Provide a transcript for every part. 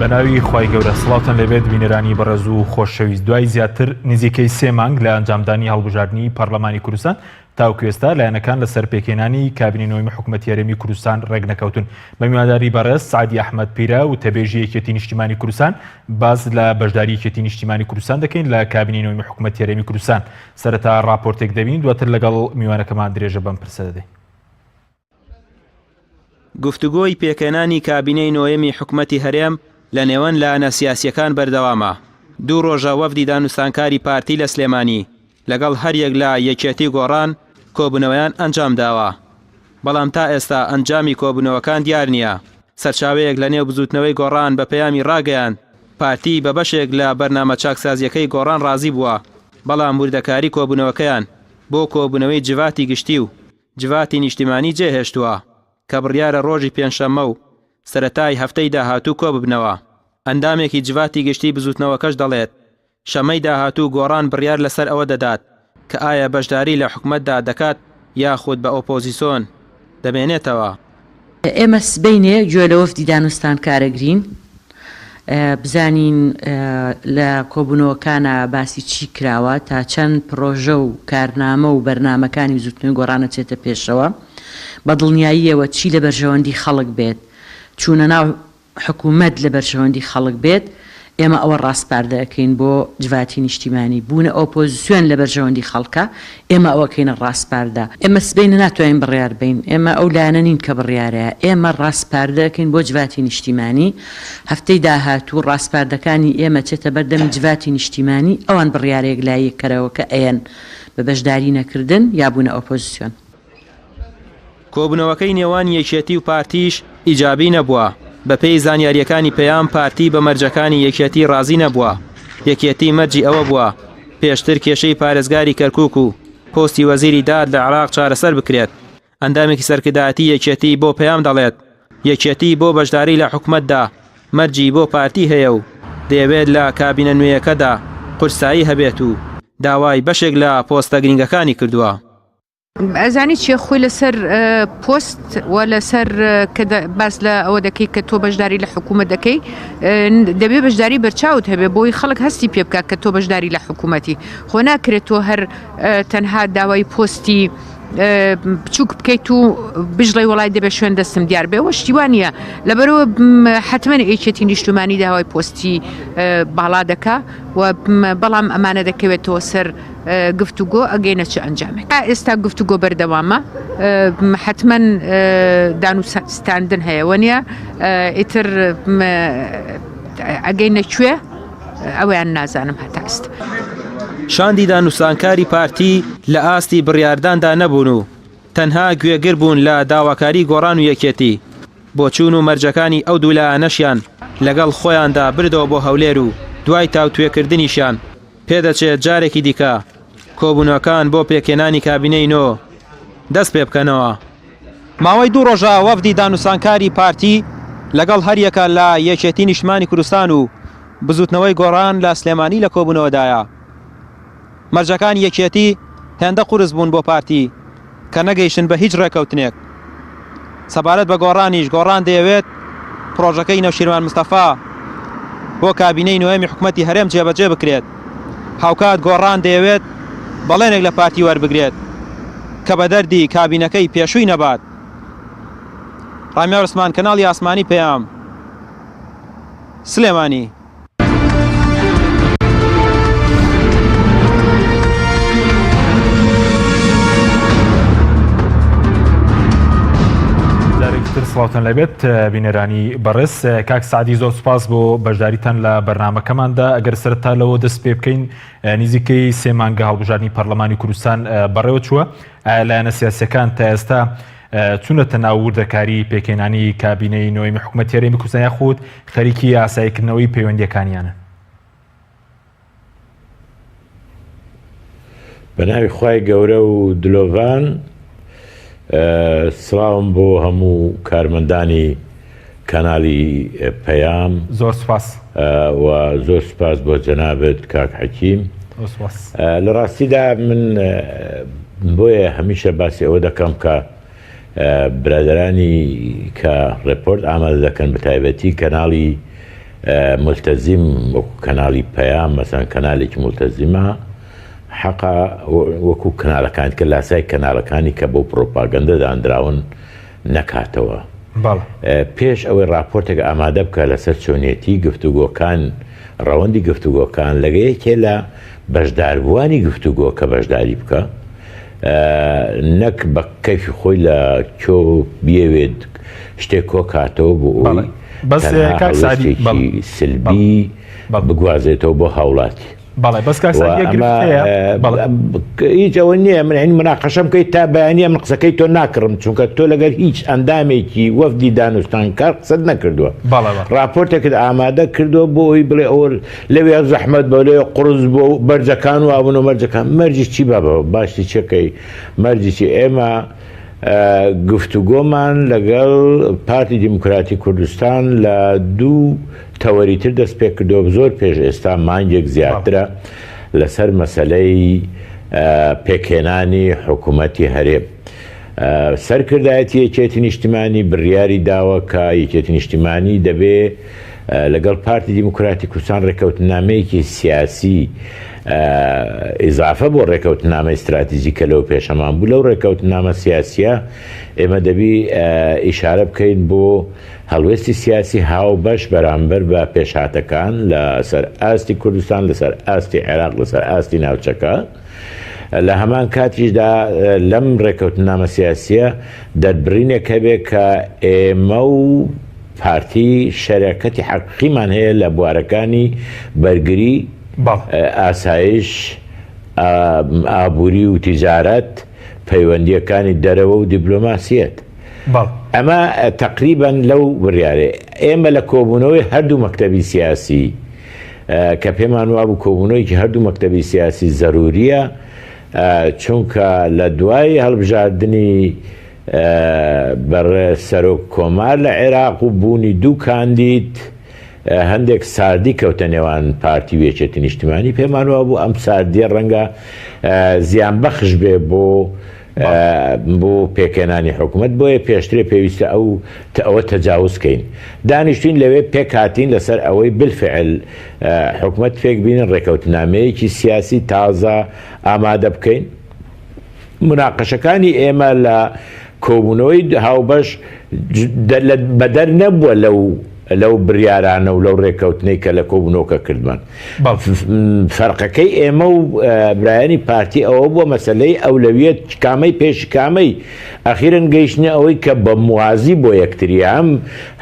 بەناوی خوای گەورە سڵاوتان لێبێت بینەرانی بەڕێز و خۆشەویست دوای زیاتر نزیکەی سێ مانگ لە ئەنجامدانی هەڵبژاردنی پەرلەمانی کوردستان تاوەکو ئێستا لایەنەکان لەسەر پێکهێنانی کابینەی نۆیەمی حکومەتی هەرێمی کوردستان ڕێکنەکەوتون. بە میوانداری بەڕێز سەعدی ئەحمەد پیرە وتەبێژی یەکێتی نیشتیمانی کوردستان باس لە بەشداری یەکێتی نیشتیمانی کوردستان دەکەین لە کابینەی نۆیەمی حکومەتی هەرێمی کوردستان. سەرەتا ڕاپۆرتێک دەبینین دواتر لەگەڵ میوانەکەمان درێژە بەم پرسە دەدەین. گفتوگۆی پێکهێنانی کابینەی نۆیەمی حکومەتی هەرێم لە نێوان لایەنە سیاسییەکان بەردەوامە. دوو ڕۆژە وەفدی دانوستانکاری پارتی لە سلێمانی لەگەڵ هەریەک لە یەکێتی و گۆڕان کۆبوونەوەیان ئەنجامداوە، بەڵام تا ئێستا ئەنجامی کۆبوونەوەکان دیار نییە. سەرچاوەیەک لەنێو بزووتنەوەی گۆڕان بە پەیامی ڕاگەیاند، پارتی بە بەشێک لە بەرنامە چاکسازییەکەی گۆڕان ڕازی بووە، بەڵام وردەکاری کۆبوونەوەکەیان بۆ کۆبوونەوەی جڤاتی گشتی و جڤاتی نیشتیمانی جێهێشتووە کە بڕیارە ڕۆژی پێنجشەممە و سەرەتای هەفتەی داهاتوو کۆببنەوە. ئەندامێکی جڤاتی گشتی بزووتنەوەکەش دەڵێت، شەمەی داهاتوو گۆڕان بڕیار لەسەر ئەوە دەدات کە ئایا بەشداری لە حکومەتدا دەکات یاخود بە ئۆپۆزیسۆن دەمێنێتەوە. ئێمە سبەینێ گوێ لە وەفدی دانوستانکار ئەگرین بزانین لە کۆبوونەوەکانا باسی چی کراوە، تا چەند پڕۆژە و کارنامە و بەرنامەکانی بزووتنەوەی گۆڕان ئەچێتە پێشەوە. بە دڵنیاییەوە چی لە بەرژەوەندی خەڵک بێت، چوونە ناو حکومەت لە بەرژەوەندی خەڵک بێت، ئێمە ئەوە ڕاسپاردە ئەکەین بۆ جڤاتی نیشتیمانی، بوونە ئۆپۆزسیۆن لە بەرژەوەندی خەڵکە، ئێمە ئەوە ئەکەینە ڕاسپاردە. ئێمە سبەینێ ناتوانین بڕیار بەین، ئێمە ئەو لایەنە نین کە بڕیارەیە، ئێمە ڕاسپاردە ئەکەین بۆ جڤاتی نیشتیمانی، هەفتەی داهاتوو ڕاسپاردەکانی ئێمە چێتە بەر دەمی جڤاتی نیشتیمانی، ئەوان بڕیارە یەکلاییکەرەوەکە ئەیەن بە بەشداری نەکردن یا بوونە ئۆپۆزسیۆن. کۆبوونەوەکەی نێوان یەکێتی و پارتیش ئیجابی نەبووە، بەپێی زانیارییەکانی پەیام پارتی بە مەرجەکانی یەکێتی ڕازی نەبووە، یەکێتی مەرجی ئەوە بووە پێشتر کێشەی پارێزگاری کەرکوک و پۆستی وەزیری داد لە عێراق چارەسەر بکرێت، ئەندامێکی سەرکردایەتی یەکێتی بۆ پەیام دەڵێت، یەکێتی بۆ بەشداری لە حکومەتدا مەرجی بۆ پارتی هەیە و دەیەوێت لە کابینە نوێیەکەدا قورسایی هەبێت و داوای بەشێک لە پۆستە گرنگەکانی کردووە. ئەزانی چیە خۆی لەسەر پۆست و لەسەر کە باس لە ئەوە دەکەی کە تۆ بەشداری لە حکوومەت دەکەی دەبێ بەشداری بەرچاوت هەبێ بۆی خەڵک هەستی پێ بکات کە تۆ بەشداری لە حکوومەتی خۆ ناکرێت تۆ هەر تەنها داوای پۆستی بچووک بکەیت و بژڵی وڵای دەبێت شوێن دەستم دیار بێ وە شتیوان نییە لەبەرەوە حتمما یەکێتی نیشتمانی داوای پۆستی باڵا دەکا و بەڵام ئەمانە دەکەوێتەوە سەر گفتوگۆ ئەگەینە چ ئەنجامێک؟ تا ئێستا گفتوگۆ بەردەوامە، حەتمەن دانوستاندن هەیە وەنیە ئیتر ئەگەینە کوێ ئەویان نازانم هەتا ئێستا. شاندی دانوستانکاری پارتی لە ئاستی بڕیارداندا نەبوون و تەنها گوێگر بوون لە داواکاری گۆڕان و یەکێتی، بۆچوون و مەرجەکانی ئەو دوو لایەنەشیان لەگەڵ خۆیاندا بردەوە بۆ هەولێر و دوای تاوتوێکردنیشیان پێدەچێت جارێکی دیکە کۆبوونەوەکان بۆ پێکهێنانی کابینەی نۆ دەست پێبکەنەوە. ماوەی دوو ڕۆژە وەفدی دانوسانکاری پارتی لەگەڵ هەریەکە لە یەکێتی نیشتمانی کوردستان و بزوتنەوەی گۆڕان لە سلێمانی لە کۆبوونەوەدایە. مەرجەکانی یەکێتی هێندە قورس بوون بۆ پارتی کە نەگەیشتن بە هیچ ڕێکەوتنێک. سەبارەت بە گۆڕانیش، گۆڕان دەیەوێت پڕۆژەکەی نەوشیروان مستەفا بۆ کابینەی نۆیەمی حکومەتی هەرێم جێبەجێ بکرێت، هاوکات گۆڕان دەیەوێت بەڵێنێک لە پارتی وەربگرێت کە بە دەردی کابینەکەی پێشووی نەبات. ڕامیار عوسمان، کەناڵی ئاسمانی پەیام، سلێمانی. جارێکی تر سڵاوتان لەبێت بینەرانی بەڕێز کاک سعدی زۆر سوپاس بۆ بەشداریتان لە بەرنمەکەماندا ئەگەر سەرەتا لەوە دەست پێ بکەین نزیکەی سێ مانگە هەڵبژاردنی پەرلەمانی کوردستان بەڕێوە چووە لایەنە سیاسەکان تا ئێستا چونەتە ناو وردەکاری پێکهێنانی کابینەی نۆیەمی حکومەتی هەرێمی کوردستان یاخود خەریکی ئاساییکردنەوەی پەیوەندییەکانیانن؟ بە ناوی خوای گەورە و دلۆڤان سڵاوم بۆ هەموو کارمەندانی کەنالی پەیام زۆر سوپاس و زۆر سوپاس بۆ جەنابت کاک حەکیم لە ڕاستیدا من بۆیە هەمیشە باسی ئەوە دەکەم کە برادرانی کە ڕێپۆرت ئامادە دەکەن بە تایبەتی کەناڵی. ملتەزیم وەکو کەناڵی پەیام مەسەن کەنالێکی ملتەزیمە حەقە وەکو کەنالەکان کە لاسای کەنالەکانی کە بۆ پرۆپاگەندە دانراون نەکاتەوە پێش ئەوەی ڕاپۆرتێک ئامادە بکە لەسەر چۆنیەتی گفتوگۆکان ڕەوەندی گفتوگۆکان لەگە یەکێ لە بەشداربووانی گفتوگۆ کە بەشداری بکە نەک بە کەیفی خۆی لە کۆ بیەوێت شتێک کۆکاتەوە بۆ ئەوەی بەس تەنها کاک سەعدی هەڵوێستێکی بەڵێ سلبی بەڵێ بگوازێتەوە بۆ هاوڵاتی. بەڵێ بەس کاک و سەعدی یەک ئەمە گرفت هەیە بەڵێ هیچ ئەوە نییە من عین مناقەشەم بکەیت تا بەیانیە من قسەکەی تۆ ناکڕم چونکە تۆ لەگەر هیچ ئەندامێکی وەفدی دانوستانکار قسەت نەکردووە بەڵێ بەڵێ راپۆرتێکت ئامادە کردووە بۆ ئەوی بڵێ ئەوە لەوێ زەحمەت بۆ لەوێ قورس بۆ مەرجەکان وابوون و مەرجەکان مەرجی چی بابە باشی چەکەی مەرجی چی ئێمە گفتوگۆمان لەگەڵ پارتی دیموکراتی کوردستان لە دوو تەوەری تر دەست پێکردووە زۆر پێش ئێستا مانگێک زیاترە لەسەر مەسەلەی پێکهێنانی حکوومەتی هەرێم. سەرکردایەتی یەکێتی نیشتیمانی بڕیاری داوە کە یەکێتی نیشتیمانی دەبێ لەگەڵ پارتی دیموکراتی کوردستان ڕێککەوتنامەیەکی سیاسی ئیزافە بۆ ڕێککەوتنامەی ستراتیجی کە لەو پێشەمان بوو لەو ڕێککەوتنامە سیاسیە ئێمە دەبی ئیشارە بکەین بۆ هەڵوێستی سیاسی هاوبەش بەرامبەر بە پێشهاتەکان لەسەر ئاستی کوردستان لەسەر ئاستی عێراق لەسەر ئاستی ناوچەکە لە هەمان کاتیشدا لەم ڕێککەوتنامە سیاسیە دەربڕینێک هەبێ کە ئێمە و پارتی شەراکەتی حەقیقیمان هەیە لە بوارەکانی بەرگری، ئاسایش، ئابووری و تیجارەت، پەیوەندییەکانی دەرەوە و دیبلۆماسیەت. ئەمە تەقریبەن لەو بڕیارەی ئێمە لە کۆبوونەوەی هەردوو مەکتەبی سیاسی کە پێمان وابوو کۆبوونەوەیەکی هەردوو مەکتەبی سیاسی زەروریە چونکە لە دوای هەڵبژاردنی بەڕێز سەرۆک کۆمار لە عێراق و بوونی دوو کاندید هەندێک ساردی کەوتە نێوان پارتی و یەکێتی نیشتیمانی پێمان وابوو ئەم ساردیە ڕەنگە زیان بەخش بێ بۆ بۆ پێکهێنانی حکومەت بۆیە پێشترێ پێویستە ئەو ئەوە تەجاوز کەین دانیشتین لەوێ پێکهاتین لەسەر ئەوەی بالفعل حکومەت پێک بینن ڕێکەوتنامەیەکی سیاسی تازە ئامادە بکەین مناقەشەکانی ئێمە لە کۆبوونەوەی هاوبەش بەدەر نەبووە لەو لەو بریارانە و لەو رێککەوتنەی کە لە کۆبوونەوەکە کردمان. فەرقەکەی ئێمە و برایانی پارتی ئەوە بووە مەسەلەی ئەولەویەت کامەی پێش کامەی ئەخیرن گەیشتنە ئەوەی کە بە موازی بۆ یەکتری هەم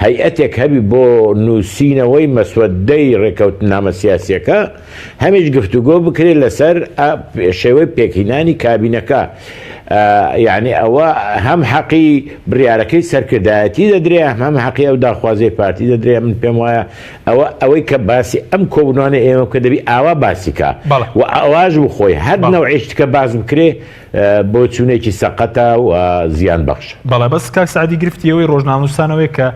هەیئەتێک هەبی بۆ نووسینەوەی مەسوەدەی رێککەوتنامە سیاسیەکە هەمیش گفتوگۆ بکرێت لەسەر شێوەی پێکهینانی کابینەکە یعنی ئەوە هەم حەقی بڕیارەکەی سەرکردایەتی دەدرێ هەم حەقی ئەو داخوازی پارتی دەدرێ من پێم وایە ئەوە ئەوەی کە باسی ئەم کۆبوونانە ئێمە کە دەبی ئاوا باسیکە و ئاواش بخۆی هەر نەوعێشتکە باس بکرێ بۆچوونێکی سەقەتە و زیان بەخشە. بەڵێ بەس کاک سەعدی گرفتی ئەوەی ڕۆژنامەنووسانەوەیە کە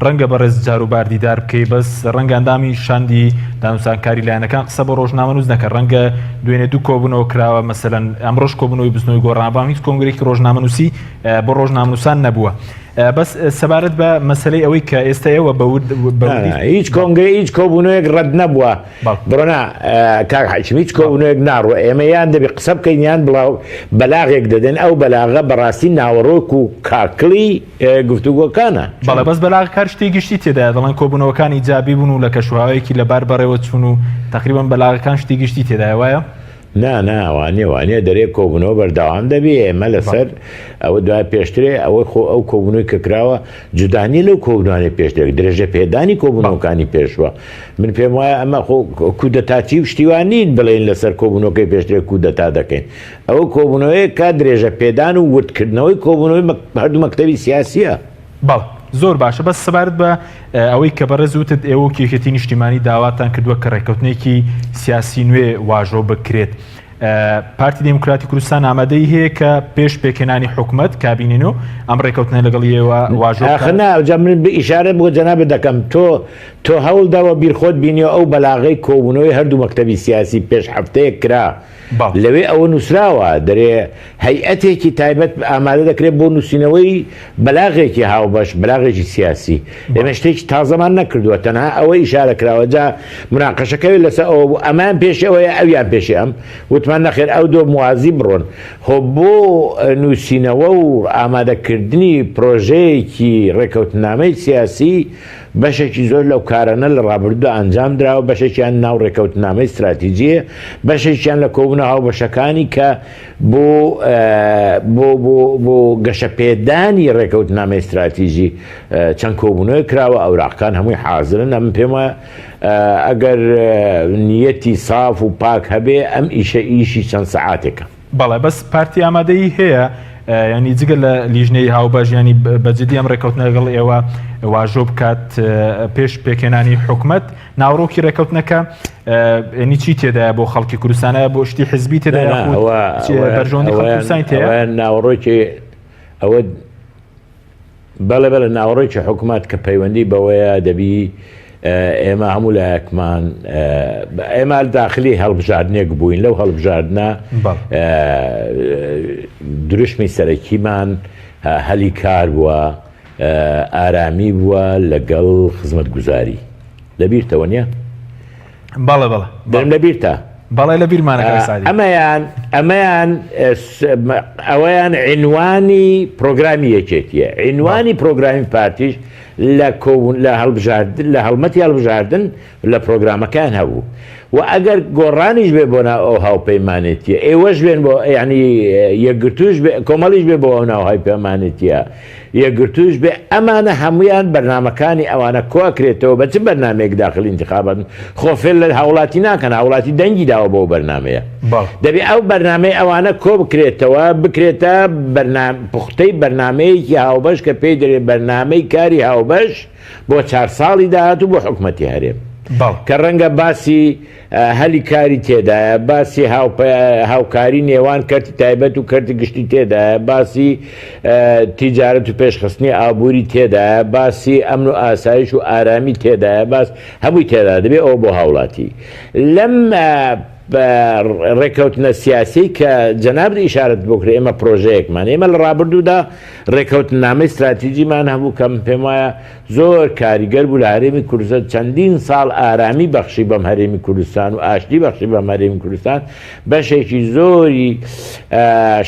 ڕەنگە بەڕێز جاروبار دیدار بکەی بەس ڕەنگە ئەندامی شاندی دانوسانکاری لایەنەکان قسە بۆ ڕۆژنامەنووس نەکە ڕەنگە دوێنێ دوو کۆبوونەوە کراوە مەسەلەن ئەمڕۆش کۆبوونەوەی بزنەوەی گۆڕان بەڵام هیچ کۆنگرێکی ڕۆژنامەنووسی بۆ ڕۆژنامەنووسان نەبووە بەس سەبارەت بە مەسەلەی ئەوەی کە ئێستا ئێوە بە ورد هیچ کۆنگرە هیچ کۆبوونەوەیەک ڕەت نەبووە بڕۆنا کاک حەکیم هیچ کۆبوونەوەیەک ناڕوە ئێمە یان دەبی قسە بکەین یان بڵاو بەلاغێک دەدەن ئەو بەلاغە بەڕاستی ناوەڕۆک و کاکڵی گفتوگۆکانە. بەڵێ بەس بەلاغەکان شتی گشتی تێدایە دەڵێن کۆبوونەوەکان ئیجابی بوون و لە کەشوهەوایەکی لەبار بەڕێوە چوون و تەقریبەن بەلاغەکان شتی گشتی تێدایە وایە؟ نا نا وانیە وانیە دەرێ کۆبونەوە بەردەوام دەبی ئێمە لەسەر ئەوە دوای پێشترێ ئەوەی خۆ ئەو کۆبونەوەی کە کراوە جودا نیە لەو کۆبونانەی پێشترێک درێژە پێدانی کۆبونەوەکانی پێشوە من پێم وایە ئەمە خۆ کودەتاچی و شتی وا نین بڵێین لەسەر کۆبونەوەکەی پێشترێ کودەتا دەکەین ئەوە کۆبونەوەیە کە درێژە پێدان و وردکردنەوەی کۆبونەوەی هەردوو مەکتەبی سیاسیە. بەڵێ زۆر باشە بەس سەبارەت بە ئەوەی کە بەڕێز وتت ئێوە و یەکێتی نیشتیمانی داواتان کردووە کە ڕێککەوتنێکی سیاسی نوێ واژۆ بکرێت پارتی دێموکراتی کوردستان ئامادەی هەیە کە پێش پێکهێنانی حکومەت کابینێن و ئەم ڕێککەوتنە لەگەڵ ئێوە واژۆ نا جا من بە ئیشارە بۆ جەنابت دەکەم تۆ. تۆ هەوڵ دە وە بیر خۆت بینیەوە ئەو بەلاغەی کۆبوونەوەی هەردوو مەکتەبی سیاسی پێش هەفتەیەک کرا لەوێ ئەوە نووسراوە دەرێ هەیئەتێکی تایبەت ئامادە دەکرێت بۆ نووسینەوەی بەلاغێکی هاوبەش، بەلاغێکی سیاسی. ئێمە شتێکی تازەمان نەکردووە، تەنها ئەوە ئیشارە کراوە. جا موناقەشەکەوێ لەسەر ئەوە بوو ئەمەیان پێشی ئەوەیە ئەویان پێشی ئەم، وتمان نەخێر ئەو دۆ موازی بڕۆن. خۆ بۆ نووسینەوە و ئامادەکردنی پرۆژەیەکی ڕێکەوتنامەی سیاسی بەشێکی زۆر لەو کارانە لە ڕابردوودا ئەنجام دراوە، بەشێکیان ناو ڕێکەوتنامەی ستراتیجییە، بەشێکیان لە کۆبوونە هاوبەشەکانی کە بۆ بۆ بۆ بۆ گەشەپێدانی ڕێکەوتنامەی ستراتیژی چەند کۆبوونەوەی کراوە ئەوراقەکان هەمووی حازرن ئەمن پێم وایە ئەگەر نیەتی ساف و پاک هەبێ ئەم ئیشە ئیشی چەند سەعاتێکە. بەڵێ بەس پارتی ئامادەیی هەیە ینی جگە لە لیژنەی هاوبەش ینی بە جدی ئەم ڕێکەوتنە لەگەڵ ئێوە واژۆ بکات پێش پێکهێنانی حکومەت ناوەڕۆکی ڕێکەوتنەکە ینی چی تێدایە بۆ خەڵکی کوردستانە بۆ شتی حزبی تێدایە بەرژەوەندی خەڵکی کوردستانی تێدایە ناوەڕۆکی ئەوە بەڵێ بەڵێ ناوەڕۆکی حکومەت کە پەیوەندی بەوەیە دەبی ئێمە هەموو لایەکمان ئێمە داخلی هەڵبژاردنێک بووین لەو هەڵبژاردنە دروشمی سەرەکیمان هەلی کار بووە ئارامی بووە لەگەڵ خزمەتگوزاری لەبیرتەوە نیە؟ بەڵێ بەڵێ دەرم لەبیرتە؟ بەڵێ لە بیرمانە کاک سەعدی. ئەمەیان ئەمەیان ئەوەیان عینوانی پرۆگرامی یەکێتیە عینوانی پرۆگرامی پارتیش لە کۆبوون لە هەڵبژاردن لە هەڵمەتی هەڵبژاردن لە پرۆگرامەکەیان هەبوو و ئەگەر گۆڕانیش بێ بۆ ناو ئەو هاوپەیمانێتیە ئێوەش بێن بۆ یعنی یەکگرتووش بێ کۆمەڵیش بێ بۆ ئەو ناو هاوپەیمانێتیە یەکگرتووش بێ ئەمانە هەموویان بەرنامەکانی ئەوانە کۆئەکرێتەوە بە چ بەرنامەیەک داخلی ئینتخاباتن خۆ فێل لە هاوڵاتی ناکەن هاوڵاتی دەنگی داوە بەو بەرنامەیە دەبێ ئەو بەرنامەی ئەوانە کۆ بکرێتەوە بکرێتە بەرنام پوختەی بەرنامەیەکی هاوبەش کە پێی دەرێ بەرنامەی کاری هاوبەش بۆ چار ساڵی داهاتوو بۆ حکومەتی هەرێم کە ڕەنگە باسی هەلی کاری تێدایە، باسی هاوکاری نێوان کەرتی تایبەت و کەرتی گشتی تێدایە، باسی تیجارەت و پێشخستنی ئابووری تێدایە، باسی ئەمن و ئاسایش و ئارامی تێدایە، باس هەمووی تێدا دەبێ ئەوە بۆ هاوڵاتی. لەم ڕێککەوتنە سیاسیەی کە جەنابت ئیشارەت بۆ کرد ئێمە پرۆژەیەکمان ئێمە لە ڕابردوودا ڕێککەوتننامەی ستراتیجیمان هەبوو کە من پێم وایە زۆر کاریگەر بوو لە هەرێمی کوردستان چەندین ساڵ ئارامی بەخشی بەم هەرێمی کوردستان و ئاشتی بەخشی بەم هەرێمی کوردستان بەشێکی زۆری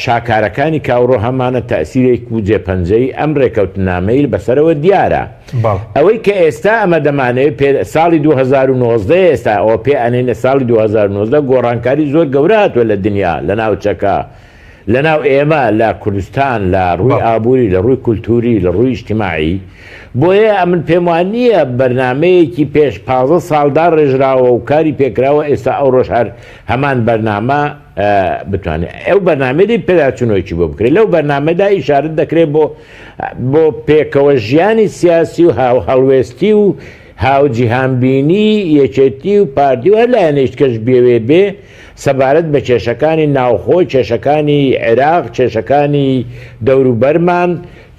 شاکارەکانی کاوڕۆ هەمانە تەسیرێک و جێپەنجەی ئەم ڕێکەوتنامەیل بەسەرەوە دیارە ئەوەی کە ئێستا ئەمە دەمانەوێت پێ ساڵی 2019 ئێستا ئەوە پێ ئەنێنە ساڵی 2019 گۆڕانکاری زۆر گەورە هاتووە لە دنیا لە ناوچەکە لەناو ئێمە لە کوردستان لە ڕووی ئابووری، لە ڕووی کولتووری، لە ڕووی ئیجتیماعی، بۆیە ئەمن پێم وا نییە بەرنامەیەکی پێش 15 ساڵ داڕێژراوە و کاری پێکراوە ئێستا ئەوڕۆش هەر هەمان بەرنامە بتوانێت ئەو بەرنامەی دەی پێداچوونەوەیەکی بۆ بکرێت لەو بەرنامەدا ئیشارەت دەکرێت بۆ بۆ پێکەوە ژیانی سیاسی و هاوهەڵوێستی و هاوجیهانبینی یەکێتی و پارتی و هەر لایەنێکی کەش بێوێ بێ سەبارەت بە کێشەکانی ناوخۆ، کێشەکانی عێراق، کێشەکانی دەوروبەرمان،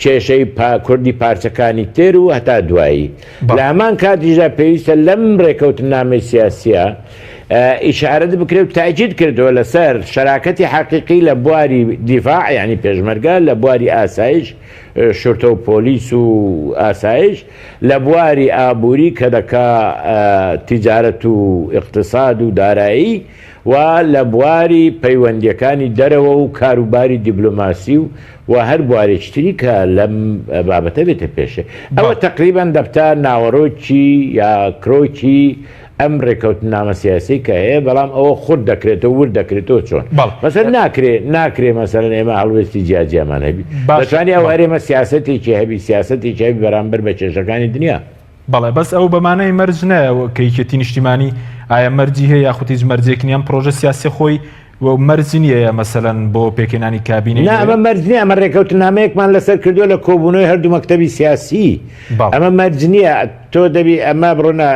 کێشەی کوردی پارچەکانی تر و هەتا دوایی. لە هەمان کاتیشدا پێویستە لەم ڕێکەوتننامەی سیاسییە ئیشارەت بکرێت و تاکید کردەوە لەسەر شەراکەتی حەقیقی لە بواری دیفاع یانی پێشمەرگە، لە بواری ئاسایش، شورتە و پۆلیس و ئاسایش، لە بواری ئابووری کە دەکا تیجارەت و ئیقتساد و دارایی و لە بواری پەیوەندیەکانی دەرەوە و کاروباری دیبلۆماسی و و هەر بوارێکی تری کە لەم بابەتە بێتە پێشێ ئەوە تەقریبەن دەبتە ناوەرۆکی یا کرۆکی ئەم ڕێکەوتنامە سیاسی کە هەیە بەڵام ئەوە خورد دەکرێتەوە ورد دەکرێتەوە چۆن مەسەر ناکرێ ناکرێ مەسەرەن ئێمە هەڵوێستی جیاجیامان هەبی دەتوانانی ئەو هەرێمە سیاستێکی هەبی سیاستێکی هەبی بەرامبەر بە کێشەکانی دنیا. بەڵێ بەس ئەو بەمانای مەرج نایە کە یەکێتی نیشتیمانی ئایا مەرجی هەیە یاخود هیچ مەرجێک نیە ئەم پرۆژە سیاسیە خۆی و مەرج نییە مەسەلەن بۆ پێکهێنانی کابینەی نا نوێ؟ ئەمە مەرج نییە ئەمە ڕێکەوتنامەیەکمان لەسەر کردووە لە کۆبوونەوەی هەردوو مەکتەبی سیاسی بەڵێ. ئەمە مەرج نییە تۆ دەبی ئەمە بڕۆنە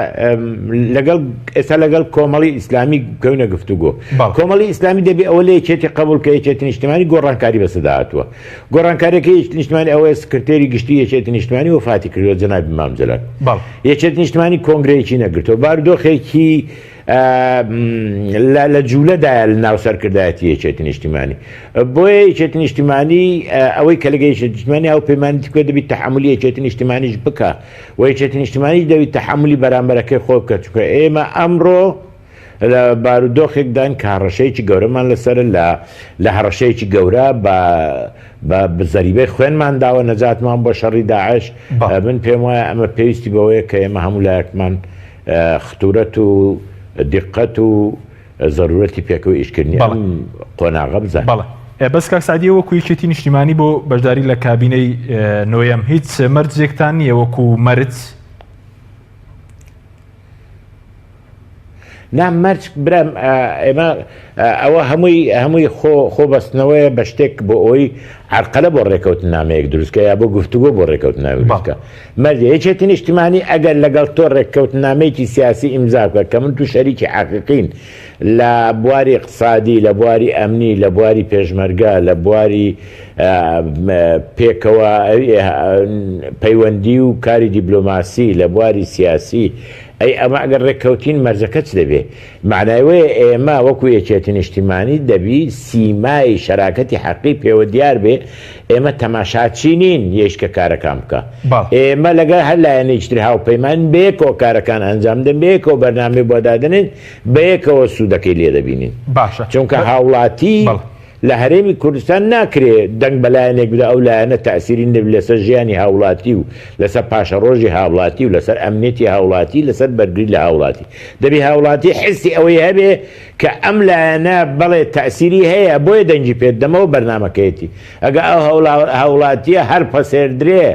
لەگەڵ ئێستا لەگەڵ کۆمەڵی ئیسلامی بکەونە گفتوگۆ بەڵێ. کۆمەڵی ئیسلامی دەبی ئەوە لە یەکێتی قبوڵ کە یەکێتی نیشتمانی گۆڕانکاری بەسەدا هاتووە گۆڕانکاریەکەی یەکێتی نیشتمانی ئەوەیە سکرتێری گشتی یەکێتی نیشتمانی وەفاتی کردووە جەنابی مام جەلال بەڵێ. یەکێتی نیشتمانی کۆنگرەیەکی نەگرتەوە بارودۆخێکی لە جوولەدایە لە ناو سەرکردایەتی یەکێتی نیشتیمانی بۆیە یەکێتی نیشتیمانی ئەوەی کە لەگە یەکێتی نیشتیمانی هاوپەیمانیتی بکە دەبی تەحەمولی یەکێتی نیشتیمانیش بکە و یەکێتی نیشتیمانیش دەبی تەحەمولی بەرامبەرەکەی خۆ بکە چونکە ئێمە ئەمڕۆ لە بارودۆخێکدان کە هەڕەشەیەکی گەورەمان لەسەر لە لە هەڕەشەیەکی گەورە بە بە زەریبەی خوێنمان داوە نەجاتمان بۆ شەڕی داعش من پێم وایە ئەمە پێویستی بەوەیە کە ئێمە هەموو لایەکمان ختورەت و دیقەت و زەرورەتی پێکەوە ئیشکردنی ئەم قۆناغە بزانین. بەڵێ بەس کاک سەعدی وەکو یەکێتی نیشتیمانی بۆ بەشداری لە کابینەی نۆیەم هیچ مەرجێکتان نییە وەکو مەرج؟ نا مەرج برام ئێمە ئەوە هەمووی هەمووی خۆ خۆ بەستنەوەیە بە شتێک بۆ ئەوی عرقەلە بۆ ڕێکەوتنامەیەک دروستکە یا بۆ گفتوگۆ بۆ ڕێکەوتنامە دروستکە مەرجە یەکێتی نیشتمانی ئەگەر لەگەڵ تۆ ڕێککەوتنامەیەکی سیاسی ئیمزا بکە کە من تو شەریکی حەقیقین لە بواری اقتصادی لە بواری ئەمنی لە بواری پێشمەرگە لە بواری پێکەوە پەیوەندی و کاری دیبلۆماسی لە بواری سیاسی ئەی ئەمە ئەگەر ڕێککەوتین مەرجەکە چ دەبێ؟ مەعنای وەیە ئێمە وەکو یەکێتی نیشتیمانی دەبی سیمای شەراکەتی حەقی پێوە دیار بێ، ئێمە تەماشاچی نین یەیش کە کارەکان بکا. بەڵێ. ئێمە لەگەڵ هەر لایەنێکی تر هاوپەیمانین بەیەکەوە کارەکان ئەنجام دەین، بەیەکەوە بەرنامەی بۆ دادەنێین، بەیەکەوە سوودەکەی لێ دەبینین. باشە. چونکە هاوڵاتی. بەڵێ. لە هەرێمی کوردستان ناکرێ دەنگ بە لایەنێک بدا ئەو لایەنە تەئسیری نەبی لەسەر ژیانی هاوڵاتی و لەسەر پاشەڕۆژی هاوڵاتی و لەسەر ئەمنیەتی هاوڵاتی لەسەر بەرگری لە هاوڵاتی دەبی هاوڵاتی حسی ئەوەی هەبێ کە ئەم لایەنە بەڵێ تەئسیری هەیە بۆیە دەنگی پێ دەمەوە بەرنامەکەیەتی ئەگە ئەو هاوڵاتیە هەر پەسێردرێ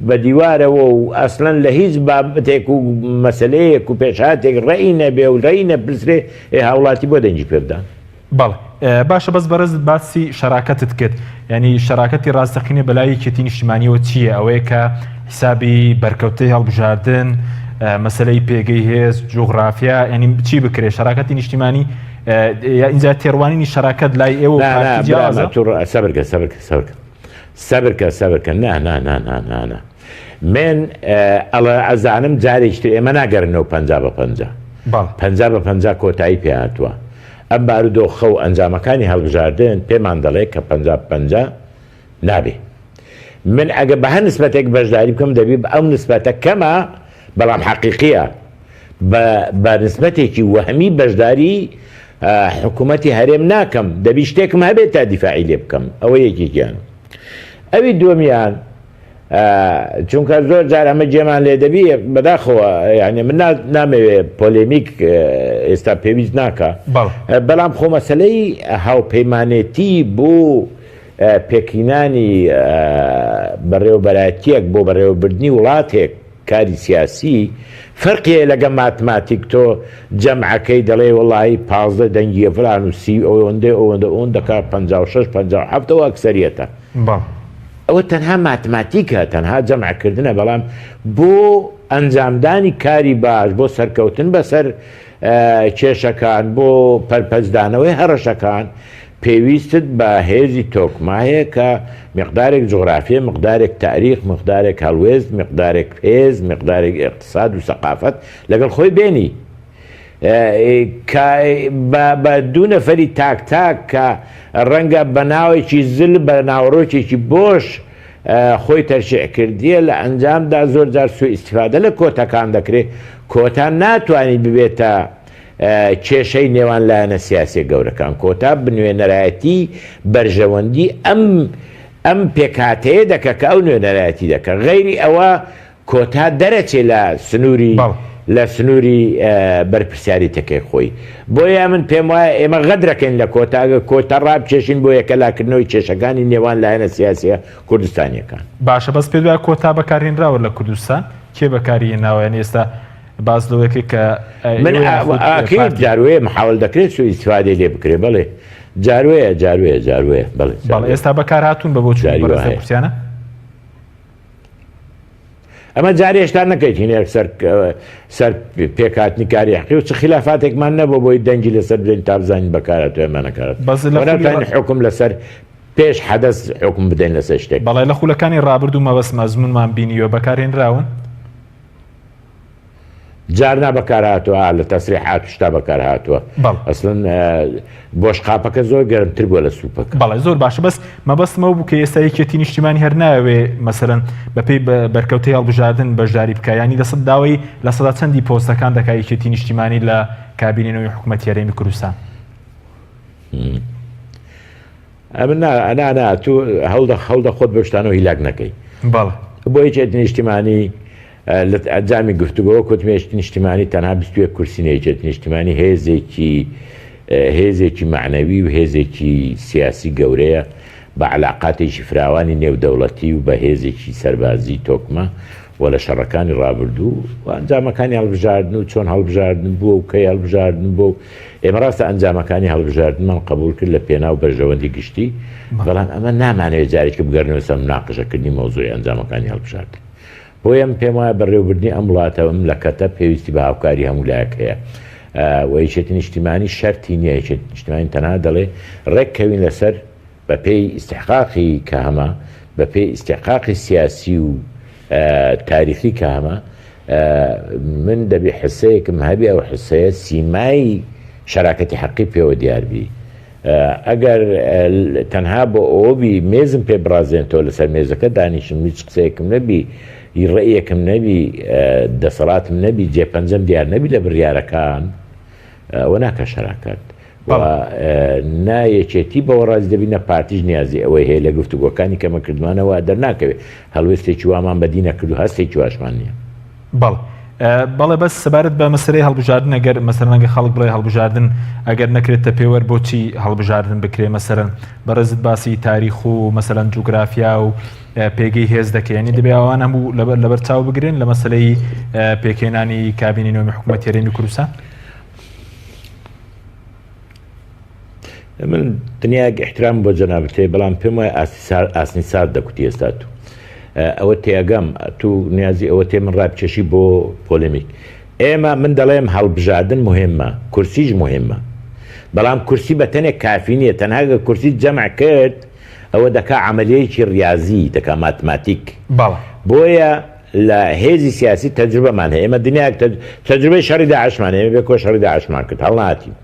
بە دیوارەوە و ئەسلەن لە هیچ بابەتێک و مەسەلەیەک و پێشهاتێک ڕەئی نەبێ و ڕەئی نەپرسرێ ئێ هاوڵاتی بۆ دەنگی پێ بدات؟ بەڵێ باشە بەس بەڕێزت باسی شەراکەتت کرد یعنی شەراکەتی ڕاستەقینە بەلای یەکێتی نیشتیمانیەوە چییە ئەوەیە کە حیسابی بەرکەوتەی هەڵبژاردن مەسلەی پێگەی هێز جوغرافیا ینی چی بکرێ شەراکەتی نیشتیمانی اینجا تێڕوانینی شەراکەت لای ئێوە سەبرکە سەبرکە سەبرکە سەبرکە سەبرکە نا نا نا نا نا نا من ئەڵە ئەزانم جارێکی تر ئێمە ناگەرنەوە 50 بە 50 50 بە 50 کۆتایی پێ هاتووە ئەم بارودۆخە و ئەنجامەکانی هەڵبژاردن پێمان دەڵێ کە 50 بە 50 نابێ. من ئەگە بە هەر نسبەتێک بەشداری بکەم دەبی بە ئەو نسبەتە کەمە بەڵام حەقیقیە بە بە نسبەتێکی وەهمی بەشداری حکوومەتی هەرێم ناکەم دەبی شتێکم هەبێت تا دیفاعی لێ بکەم ئەوە یەکێکیان ئەوی دووەمیان چونکە زۆر جار ئەمە جێمان لێ دەبی بەداخەوە یعنی من نامەوێ پۆلێمیک ئێستا پێویست ناکە بەڵام خۆ مەسلەی هاوپەیمانێتی بۆ پێکهینانی بەڕێوەبەرایەتیەک بۆ بەڕێوەبردنی وڵاتێک کاری سیاسی فەرقی هەیە لەگە ماتماتیک تۆ جەمعەکەی دەڵێ وەڵایی 15 دەنگیە فلان و سی ئەوەندەی ئەوەندە ئەوەندە دەکا 56 57 ئەوە ئەکسەریەتە ئەوە تەنها ماتماتیکە تەنها جەمع کردنە بەڵام بۆ ئەنجامدانی کاری باش بۆ سەرکەوتن بەسەر کێشەکان بۆ پەرپەچدانەوەی هەڕەشەکان پێویستت بە هێزی تۆکمە هەیە کە مقدارێک جوغرافیە، مقدارێک تاریخ، مقدارێک هەڵوێست، مقدارێک هێز، مقدارێک ئیقتساد و سەقافەت لەگەڵ خۆی بێنی. کە بە دوو نەفەری تاک تاک کە ڕەنگە بە ناوێکی زل بە ناوەڕۆکێکی بۆش خۆی تەرشیح کردیە لە ئەنجامدا زۆر جار سوء ئیستیفادە لە کۆتاکان دەکرێ کۆتا ناتوانی ببێتە کێشەی نێوان لایەنە سیاسیە گەورەکان کۆتا بنوێنەرایەتی بەرژەوەندی ئەم ئەم پێکهاتەیە دەکە کە ئەو نوێنەرایەتی دەکە غەیری ئەوە کۆتا دەرەچێ لە سنووری لە سنووری بەرپرسیاریتەکەی خۆی بۆیە من پێم وایە ئێمە غەدرەکەین لە کۆتا ئەگەر کۆتا ڕابکێشین بۆ یەکەلاکردنەوەی کێشەکانی نێوان لایەنە سیاسیە کوردستانیەکان. باشە بەس پێت وایە کۆتا بەکارهێنراوە لە کوردستان؟ کێ بەکاری هێناوە یانی ئێستا. باس لەوە کرد کە من ئەکید جاروەیە محاول دەکرێت سوء ئیستفادەی لێ بکرێ بەڵێ جاروەیە جاروەیە جاروەیە بەڵێ بەڵێ ئێستا بەکار هاتوون بە بۆچوونی بەڕێز لەو کورسیانە؟ ئەمە جارێ هێشتا نەکەیتین سەر سەر پێکهاتنی کاری حەقی و چ خلافاتێکمان نەبوو بۆی دەنگی لەسەر بدەین تا بزانین بەکارهاتووە یان نەکارهاتووە. بەس لە ناتوانین حوکم لەسەر پێش حەدەس حوکم بدەین لەسەر شتێک. بەڵێ لە خولەکانی ڕابردوو مەبەستم ئەزموونمان بینیوە بەکارهێنراون؟ جارنا بەکار هاتووە ئا لە تەسریحات و شتا بەکار هاتووە بەڵێ. ئەسڵەن بۆشقاپەکە زۆر گەرمتر بووە لە سوپەکە. بەڵێ زۆر باشە بەس مەبەستم ئەوە بوو کە ئێستا یەکێتی نیشتیمانی هەر نایەوێ مەسەلەن بەپێی بەرکەوتەی هەڵبژاردن بەشداری بکا یانی لەسەد داوای لە سەدا چەندی پۆستەکان دەکا یەکێتی نیشتیمانی لە کابینەی نوێی حکومەتی هەرێمی کوردستان؟ ئەمن نا نا نا تو هەوڵدە هەوڵدە خۆت بەو شتانەوە هیلاک نەکەی. بەڵێ. بۆ یەکێتی نیشتیمانی لە ئەنجامی گفتوگۆ وەک وتم یەکێتی نیشتیمانی تەنها 21 کورسی نیە یەکێتی نیشتیمانی هێزێکی هێزێکی مەعنەوی و هێزێکی سیاسی گەورەیە بە عەلاقاتێکی فراوانی نێودەوڵەتی و بە هێزێکی سەربازی تۆکمە و لە شەڕەکانی ڕابردوو و ئەنجامەکانی هەڵبژاردن و چۆن هەڵبژاردن بووە و کەی هەڵبژاردن بووە و ئێمە ڕاستە ئەنجامەکانی هەڵبژاردنمان قبوڵ کرد لە پێناو بەرژەوەندی گشتی بەڵام ئەمە نامانەوێت جارێکی بگەڕێنەوە سەر مناقشەکردنی مەوزوعی ئەنجامەکانی هەڵبژاردن. بۆیە من پێم وایە بەڕێوەبردنی ئەم وڵاتە و مملەکەتە پێویستی بە هاوکاری هەموو لایەک هەیە و یەکێتی نیشتیمانی شەرتی نییە، یەکێتی نیشتیمانی تەنها دەڵێ ڕێک کەوین لەسەر بە پێی ئیستحقاقی کە هەمە، بە پێی ئیستحقاقی سیاسی و تاریخی کە هەمە، من دەبی حسەیەکم هەبی ئەو حسەیە سیمای شەراکەتی حەقی پێوە دیار بی. ئەگەر تەنها بۆ ئەوە بی مێزم پێ بڕازێنتەوە لەسەر مێزەکە دانیشم هیچ قسەیەکم نەبی ڕێیەکم نەبی دەسەڵاتم نەبی جێ پەنجەم دیار نەبی لە بڕیارەکان ئەوە ناکە شەراکەت نا یەکێتی بەوە ڕازی دەبی نە پارتیش نیازی ئەوەی هەیە لە گفتوگۆکانی کەمە کردمانەوە دەرناکەوێت هەڵوێستێکی وامان بەدی نەکرد و هەستێکی واشمان نییە. بەڵێ بەڵێ بەس سەبارەت بە مەسەلەی هەڵبژاردن ئەگەر مەسەلەن ئەگەر خەڵک بڵێ هەڵبژاردن ئەگەر نەکرێتە پێوەر بۆچی هەڵبژاردن بکرێ مەسەلەن بەڕێزت باسی تاریخ و مەسەلەن جوگرافیا و پێگەی هێز دەکەی یعنی دەبێ ئەوان هەموو لەبەر لەبەر چاو بگرن لە مەسەلەی پێکهێنانی کابینی نۆمی حکوومەت هەرێمی کوردستان من دنیایەک ئیحترام بۆ جەنابت هەیە بەڵام پێم وایە ئاستی سار ئاسنی سارد دەکوتی ئێستا تو ئەوە تێگەم تو نیازی ئەوە تێ من ڕابکێشی بۆ پۆلێمیک ئێمە من دەڵێم هەڵبژاردن مهمە کورسیش مهمە بەڵام کورسی بە تەنێک کافی نییە تەنها گە کورسی جەمع کرد ئەوە دەکا عملیەیەکی ڕیازی دەکا ماتماتیک بەڵێ بۆیە لە هێزی سیاسی تەجروبەمان هەیە ئێمە دنیایەک تەجروبەی شەڕی داعشمان هەیە ئێمە بێ کۆ شەڕی داعشمان کرد هەڵنەهاتین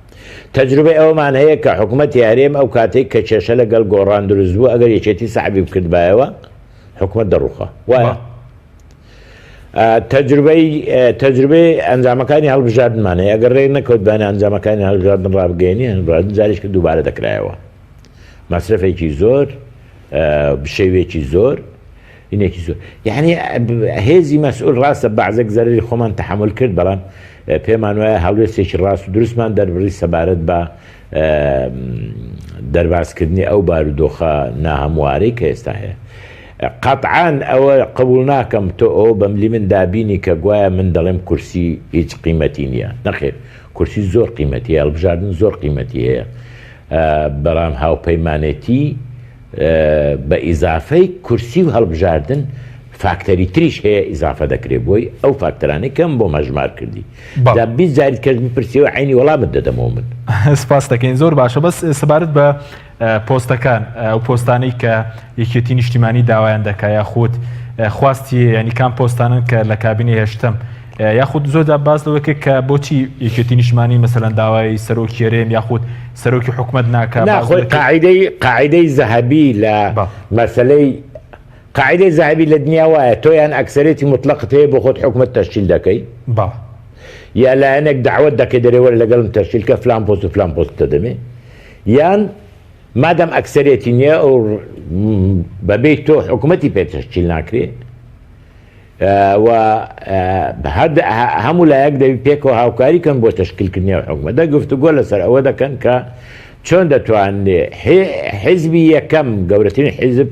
تەجروبەی ئەوەمان هەیە کە حکومەتی هەرێم ئەو کاتەی کە کێشە لە گەڵ گۆڕان دروست بوو ئەگەر یەکێتی سەحبی بکردبایەوە حکومەت دەڕوخا وایە تەجروبەی تەجروبەی ئەنجامەکانی هەڵبژاردنمان هەیە ئەگەر ڕێک نەکەوتبانە ئەنجامەکانی هەڵبژاردن ڕابگەیەنی هەڵبژاردن جارێک کە دووبارە دەکرایەوە مەسرەفێکی زۆر بشێوێکی زۆر هینێکی زۆر یعنی هێزی مەسئول ڕاستە بەعزێک زەرری خۆمان تەحمل کرد بەڵام پێمان وایە هەڵوێستێکی ڕاست و دروستمان دەربڕی سەبارەت بە دەربازکردنی ئەو بارودۆخە ناهەموارەی کە ئێستا هەیە. قەتعەن ئەوە قبوڵ ناکەم تۆ ئەوە بەملی من دابینی کە گوایە من دەڵێم کورسی هیچ قیمەتی نییە نەخێر کورسی زۆر قیمەتی هەیە هەڵبژاردن زۆر قیمەتی هەیە بەڵام هاوپەیمانێتی بە ئیزافەی کورسی و هەڵبژاردن فاکتەری تریش هەیە ئیزافە دەکرێ بۆی ئەو فاکتەرانەی کەم بۆم هەژمار کردی جا 20 جاری کەش بپرسیەوە عەینی وەڵامت دەدەمەوە من. سپاس دەکەین زۆر باشە بەس سەبارەت بە پۆستەکان ئەو پۆستانەی کە یەکێتی نیشتیمانی داوایان دەکا یاخود خواستی ینی کام پۆستانن کە لە کابینەی هەشتەم یاخود زۆردا باس لەوە کرد کە بۆچی یەکێتی نیشتمانی مەسەلەن داوای سەرۆکی هەرێم یاخود سەرۆکی حکومەت ناکا نا باس خۆی لەوە کرد قاعیدەی قاعیدەی زەهەبی لە بەڵێ. مەسەلەی قاعیدەی زەهەبی لە دنیا وایە تۆ یان ئەکسەرێتی موتڵەقت هەیە بۆ خۆت حکومەت تەشکیل دەکەی بەڵێ. یا لایەنێک دەعوەت دەکەی دەرێ وەرە لەگەڵم تەشکیل کە فلان پۆست و فلان پۆست دەدەمێ یان مادام ئەکسەرێتی نییە ئەو بەبێ تۆ حکومەتی پێ تەشکیل ناکرێ و هەموو لایەک دەبی پێکەوە هاوکاری کەن بۆ تەشکیلکردنی ئەو حکومەتە، گفتوگۆ لەسەر ئەوە دەکەن کە چۆن دەتوانرێ حیزبی یەکەم، گەورەترین حیزب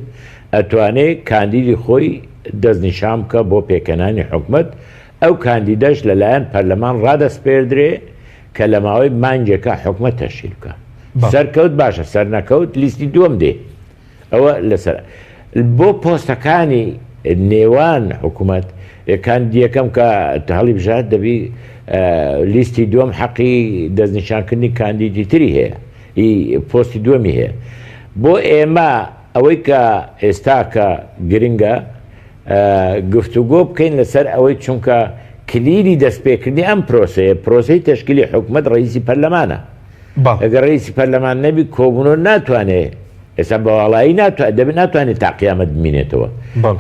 ئەتوانێ کاندیدی خۆی دەستنیشان بکە بۆ پێکهێنانی حکومەت. ئەو کاندیدەش لەلایەن پەرلەمان ڕادەسپێردرێ کە لە ماوەی مانگێکا حکومەت تەشکیل بکا. سەرکەوت باشە سەرنەکەوت لیستی دووەم دێ. ئەوە لەسەر بۆ پۆستەکانی نێوان حکوومەت کاندید یەکەم کە هەڵی بژارد دەبی لیستی دووەم حەقی دەستنیشانکردنی کاندیدی تری هەیە ئی پۆستی دووەمی هەیە بۆ ئێمە ئەوەی کە ئێستا کە گرنگە گفتوگۆ بکەین لەسەر ئەوەی چونکە کلیلی دەستپێکردنی ئەم پرۆسەیە پرۆسەی تەشکیلی حکومەت ڕئیسی پەرلەمانە ئەگەر ڕئیسی پەرلەمان نەبی کۆبوونەوە ناتوانێ ئێستا بە واڵایی ناتوانێت دەبێت ناتوانێت تا قیامەت بمینێتەوە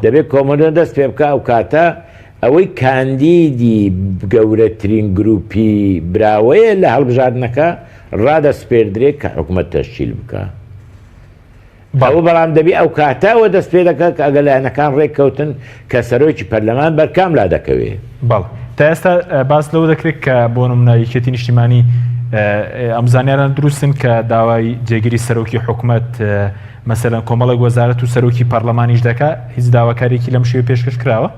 دەبێت کۆمەڵە دەست پێ بکە ئەو کاتە ئەوەی کاندیدی گەورەترین گروپی براوەیە لە هەڵبژاردنەکە ڕادەسپێردرێت کە حکومەت تەشکیل بکە. ئەوە بەڵام دەبی ئەو کاتە ئەوە دەست پێ دەکات کە ئەگەر لایەنەکان ڕێک کەوتن کە سەرۆکی پەرلەمان بەر کام لا دەکەوێ. بەڵێ تا ئێستا باس لەوە دەکرێت کە بۆ نمونە یەکێتی نیشتیمانی ئەم زانیاران دروستن کە داوای جێگیری سەرۆکی حکومەت مەسەلەن کۆمەڵێک وەزارەت و سەرۆکی پەرلەمانیش دەکا هیچ داواکاریەکی لەم شێوە پێشکەش کراوە؟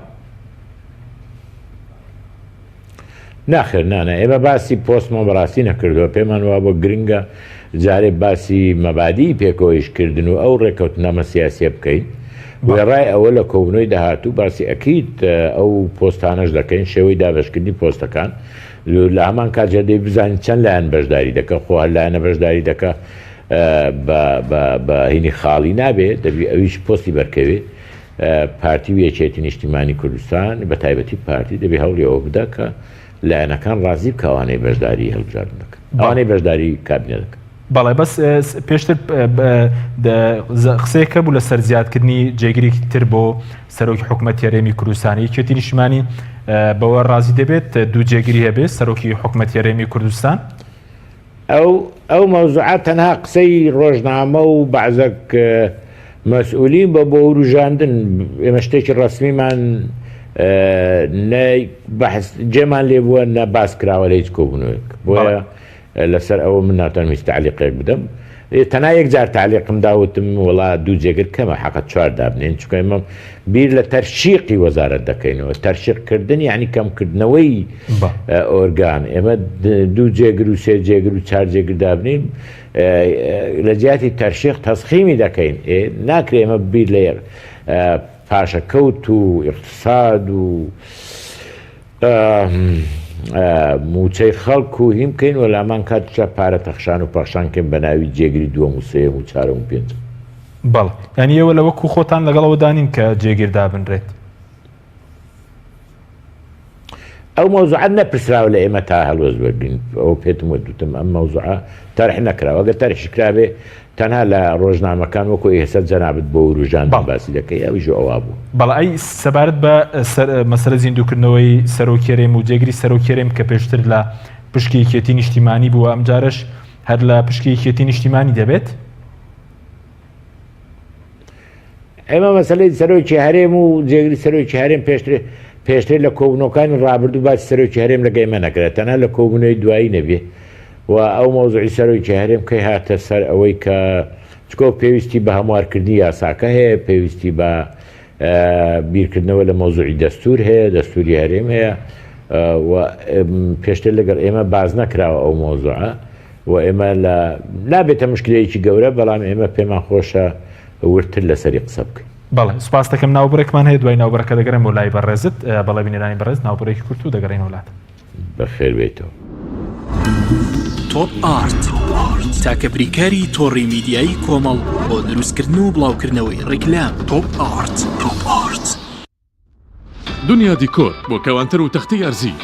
ناخێر نانا ئێمە باسی پۆستمان بەڕاستی نەکردووە پێمان وابووە گرنگە جارێ باسی مەبادیی پێکەوەیش کردن و ئەو ڕێکەوتنامە سیاسیە بکەین وێڕای ئەوە لە کۆبوونەوەی داهاتوو باسی ئەکید ئەو پۆستانەش دەکەین شێوەی دابەشکردنی پۆستەکان لە هەمان کات دەبێ بزانین چەند لایەن بەشداری دەکە خۆ هەر لایەنە بەشداری دەکە بە هینی خاڵی نابێ دەبی ئەویش پۆستی بەرکەوێ پارتی و یەکێتی نیشتیمانی کوردستان بە تایبەتی پارتی دەبێ هەوڵی ئەوە بدا کە لایەنەکان ڕازی بکا ئەوانەی بەشداری هەڵبژاردن دەکەن ئەوانەی بەشداری کابینە دەکەن. بەڵێ بەس پێشتر قسەیەک هەبوو لەسەر زیادکردنی جێگرێکی تر بۆ سەرۆکی حکومەتی هەرێمی کوردستان یەکێتی نیشتیمانی بەوە ڕازی دەبێت دوو جێگری هەبێت سەرۆکی حکومەتی هەرێمی کوردستان؟ ئەو ئەو مەوزوعە تەنها قسەی ڕۆژنامە و بەعزەک مەسئولین بە بۆ وروژاندن ئێمە شتێکی ڕەسمیمان نە بەحس جێمان لێ بووە نە باس کراوە لە هیچ کۆبوونەوەیەک بۆیە لەسەر ئەوە من ناتوانم هیچ تعلیقێک بدەم تەنها یەک جار تعلیقم دا وتم وڵا دوو جێگر کەمە حەقە چوار دابنێن چونکە ئێمە بیر لە تەرشیقی وەزارەت دەکەینەوە تەرشیق کردن یعنی کەمکردنەوەی ئۆرگان ئێمە دوو جێگر و سێ جێگر و چار جێگر دابنین لە جیاتی تەرشیق تەسخیمی دەکەین ناکرێ ئێمە بیر لە پاشەکەوت و ئیقتساد و مووچەی خەڵک و هین بکەین و لامان کاتیشا پارە تەخشان و پەخشان کەین بە ناوی جێگری دووەم و سێیەم و چارەم و پێنجەم. بەڵێ یانی ئێوە لە وەکوو خۆتان لەگەڵ ئەوەدا نین کە جێگر دابنرێت؟ ئەو مەوزوعە نەپرسراوە لە ئێمە تا هەڵوێست وەرگرین ئەوە پێتم وت وتم ئەم مەوزوعە تەرح نەکراوە ئەگەر تەرحیش کرابێ تەنها لە ڕۆژنامەکان وەکو ئێستا جەنابت بۆ وروژاندن بەڵێ. باسی دەکەی ئەویش ئەوا بوو. بەڵێ ئەی سەبارەت بە مەسەلە زیندووکردنەوەی سەرۆکی هەرێم و جێگری سەرۆکی هەرێم کە پێشتر لە پشکی یەکێتی نیشتیمانی بووە ئەمجارەش هەر لە پشکی یەکێتی نیشتیمانی دەبێت؟ ئێمە مەسەلەی سەرۆکی هەرێم و جێگری سەرۆکی هەرێم پێشتر پێشتر لە کۆبوونەوەکانی ڕابردوو باسی سەرۆکی هەرێم لەگە ئێمە نەکرا تەنها لە کۆبوونەوەی دوایی نەبێ و ئەو مەوزوعی سەرۆکی هەرێم کەی هاتە سەر ئەوەی کە چکۆ پێویستی بە هەموارکردنی یاساکە هەیە پێویستی بە بیرکردنەوە لە مەوزوعی دەستور هەیە دەستوری هەرێم هەیە و پێشتر لەگەڵ ئێمە باز نەکراوە ئەو مەوزوعە و ئێمە لە نابێتە مشکلەیەکی گەورە بەڵام ئێمە پێمان خۆشە وردتر لەسەری قسە بکەین. بەڵێ سوپاست دەکەم ناوبڕێکمان هەیە دوای ناوبڕەکە دەگەڕێم بۆ لای بەڕێزت بەڵێ بینەرانی بەڕێز ناوبڕێکی کورت و دەگەڕێینەوە لات. بەخێر بێیتەوە. تۆپ ئارت تاکە بریکاری تۆڕی میدیایی کۆمەڵ بۆ دروستکردن و بڵاوکردنەوەی ڕیکلام تۆپ ئارت. تۆپ ئارت. دنیا دیکۆر بۆ کەوانتەر و تەختەی ئەرزی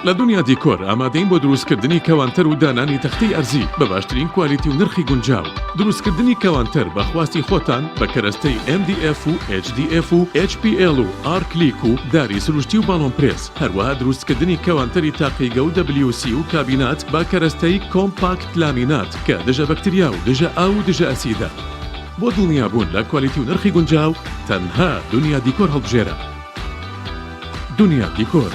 لە دنیا دیکۆر ئامادەین بۆ دروستکردنی کەوانتەر و دانانی تەختەی ئەرزی بە باشترین کوالیتی و نرخی گونجاو دروستکردنی کەوانتەر بە خواستی خۆتان بە کەرەستەی MDF و HDF و HPL و ئارکلیک و داری سروشتی و باڵۆن پرێس هەروەها دروستکردنی کەوانتەری تاقیگە و WC و کابینات بە کەرەستەی کۆمپاکت لامینات کە دژە بەکتریا و دژە ئاو و دژە ئەسیدە. بۆ دڵنیابوون لە کوالیتی و نرخی گونجاو تەنها دونیا دیکۆر هەڵبژێرە. دونیا دیکۆر.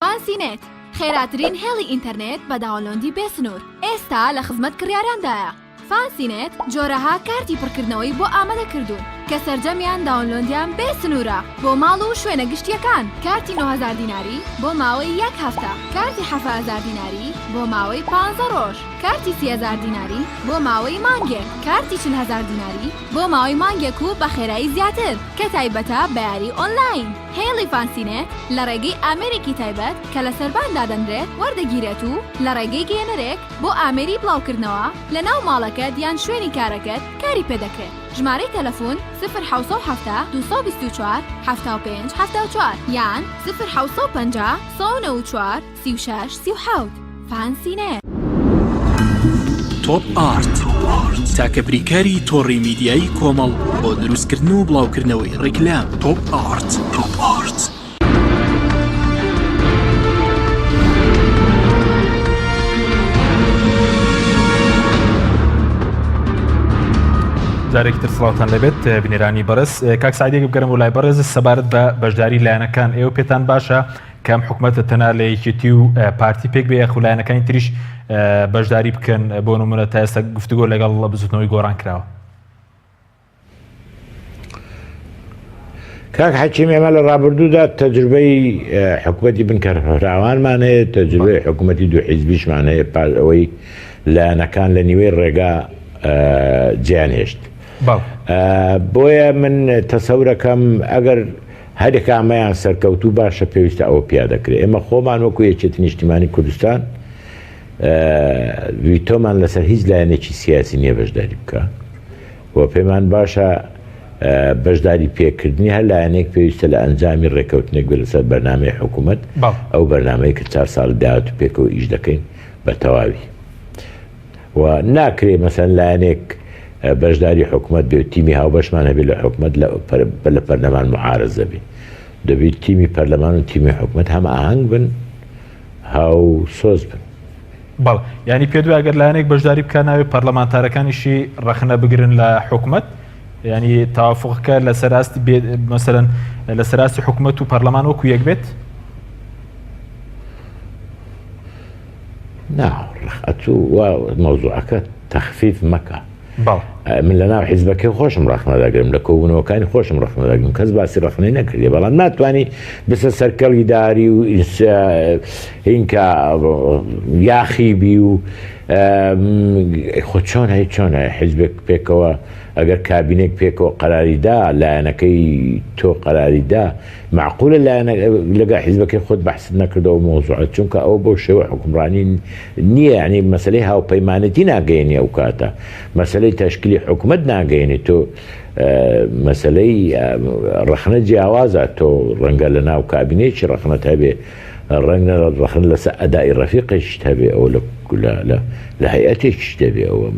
فانسی نێت، خێراترین هێڵی ئینتەرنێت بە داونلۆندی بێ سنوور، ئێستا لە خزمەت کڕیاراندایە. فانسی نێت جۆرەها کارتی پڕکردنەوەی بۆ ئامادە کردوون. کە سەرجەمیان download یان بێ سنوورە بۆ ماڵ و شوێنە گشتییەکان، کارتی 9000 دیناری بۆ ماوەی یەک هەفتە، کارتی 7000 دیناری بۆ ماوەی پانزە ڕۆژ، کارتی 30000 دیناری بۆ ماوەی مانگێک، کارتی 40000 دیناری بۆ ماوەی مانگێک و بە خێرایی زیاتر کە تایبەتە بە یاری ئۆنلاین. هێڵی فانسینێت لە ڕێگەی ئامێرێکی تایبەت کە لە سەربان دادەنرێت وەردەگیرێت و لە ڕێگەی گەیەنەرێک بۆ ئامێری بڵاوکردنەوە لە ناو ماڵەکەت یان شوێنی کارەکەت کاری پێدەکرێت. ژمارەی تەلەفون، سفر 770 224 75 74 یان سفر 750 194 36 37. فانسینێت. تۆپ ئارت تاکە بریکاری تۆڕی میدیایی کۆمەڵ بۆ دروستکردن و بڵاوکردنەوەی ڕیکلام. تۆپ ئارت. تۆپ ئارت. جارێکی تر سڵاوتان لەبێت بینەرانی بەڕێز کاک سعیدێک بگەرم و لای بەڕێز سەبارەت بە بەشداری لایەنەکان ئێوە پێتان باشە کەم حکومەتە تەنها لە یەکێتی و پارتی پێک بێ یاخو لایەنەکانی تریش بەشداری بکەن بۆ نمونە تا ئێستا گفتوگۆ لەگەڵ بزوتنەوەی گۆڕان کراوە. کاک حەکیم ئێمە لە ڕابردوودا تەجروبەی حکومەتی بنکەفراوانمان هەیە تەجروبەی حکومەتی دوو حیزبیشمان هەیە پاش ئەوەی لایەنەکان لە نیوەی ڕێگا جیان هێشت بۆیە من تەسەورەکەم ئەگەر هەرکامەیان سەرکەوتوو باشە پێویستە ئەوە پیادە کرێ ئێمە خۆمان وەکو یەکێتی نیشتیمانی کوردستان ڤیتۆمان لەسەر هیچ لایەنێکی سیاسی نییە بەشداری بکە و پێمان باشە بەشداری پێکردنی هەر لایەنێک پێویستە لە ئەنجامی ڕێکەوتنێک بێ لەسەر بەرنامەی حکوومەت ئەو بەرنامەیە کە چار ساڵ داهاتوو پێکەوە ئیش دەکەین بە تەواوی و ناکرێ مەسەن لایەنێک بەشداری حکومەت بێ و تیمی هاوبەشمان هەبێ لە حکومەت لە پەرلەمان معارەزە بێ. دەبێت تیمی پەرلەمان و تیمی حکومەت هەم ئاهەنگ بن هاوسۆز بن. بەڵێ یانی پێت وایە گەر لایەنێک بەشداری بکا ناوێ پەرلەمانتارەکانیشی ڕەخنە بگرن لە حکومەت یانی تەوافقەکە لەسەر ئاستی بێ مەسەلەن لەسەر ئاستی حکومەت و پەرلەمان وەکو یەک بێت؟ نا ڕخ ئەتوو وا مەوزوعەکە تەخفیف مەکە. بەڵێ. من لە ناو حیزبەکەی خۆشم ڕەخنە دەگرم، لە کۆبوونەوەکانی خۆشم ڕەخنە دەگرم، کەس باسی ڕەخنەی نەکردیە، بەڵام ناتوانی بچە سەر کەڵی داری و هینکە یاخی بی و خۆ چۆن هەیە چۆن هەیە حیزبێک پێکەوە ئەگەر کابینێک پێکەوە قەراری دا لایەنەکەی تۆ قەراری دا مەعقولە لایەنە لەگەڵ حیزبەکەی خۆت بەحست نەکردەوە مەوزوعە چونکە ئەوە بەو شێوە حوکمڕانی نییە یعنی مەسەلەی هاوپەیمانێتی ناگەیەنی ئەو کاتە مەسەلەی تەشکیلی حکومەت ناگەیەنی تۆ مەسەلەی ڕەخنە جیاوازە تۆ ڕەنگە لە ناو کابینەیەکی ڕەخنەت هەبێ ڕەنگە ڕەخنە لەسەر ئەدای ڕەفیقێکیشت هەبێ ئەوە لە هەیئەتێکیش دەبێ ئەوە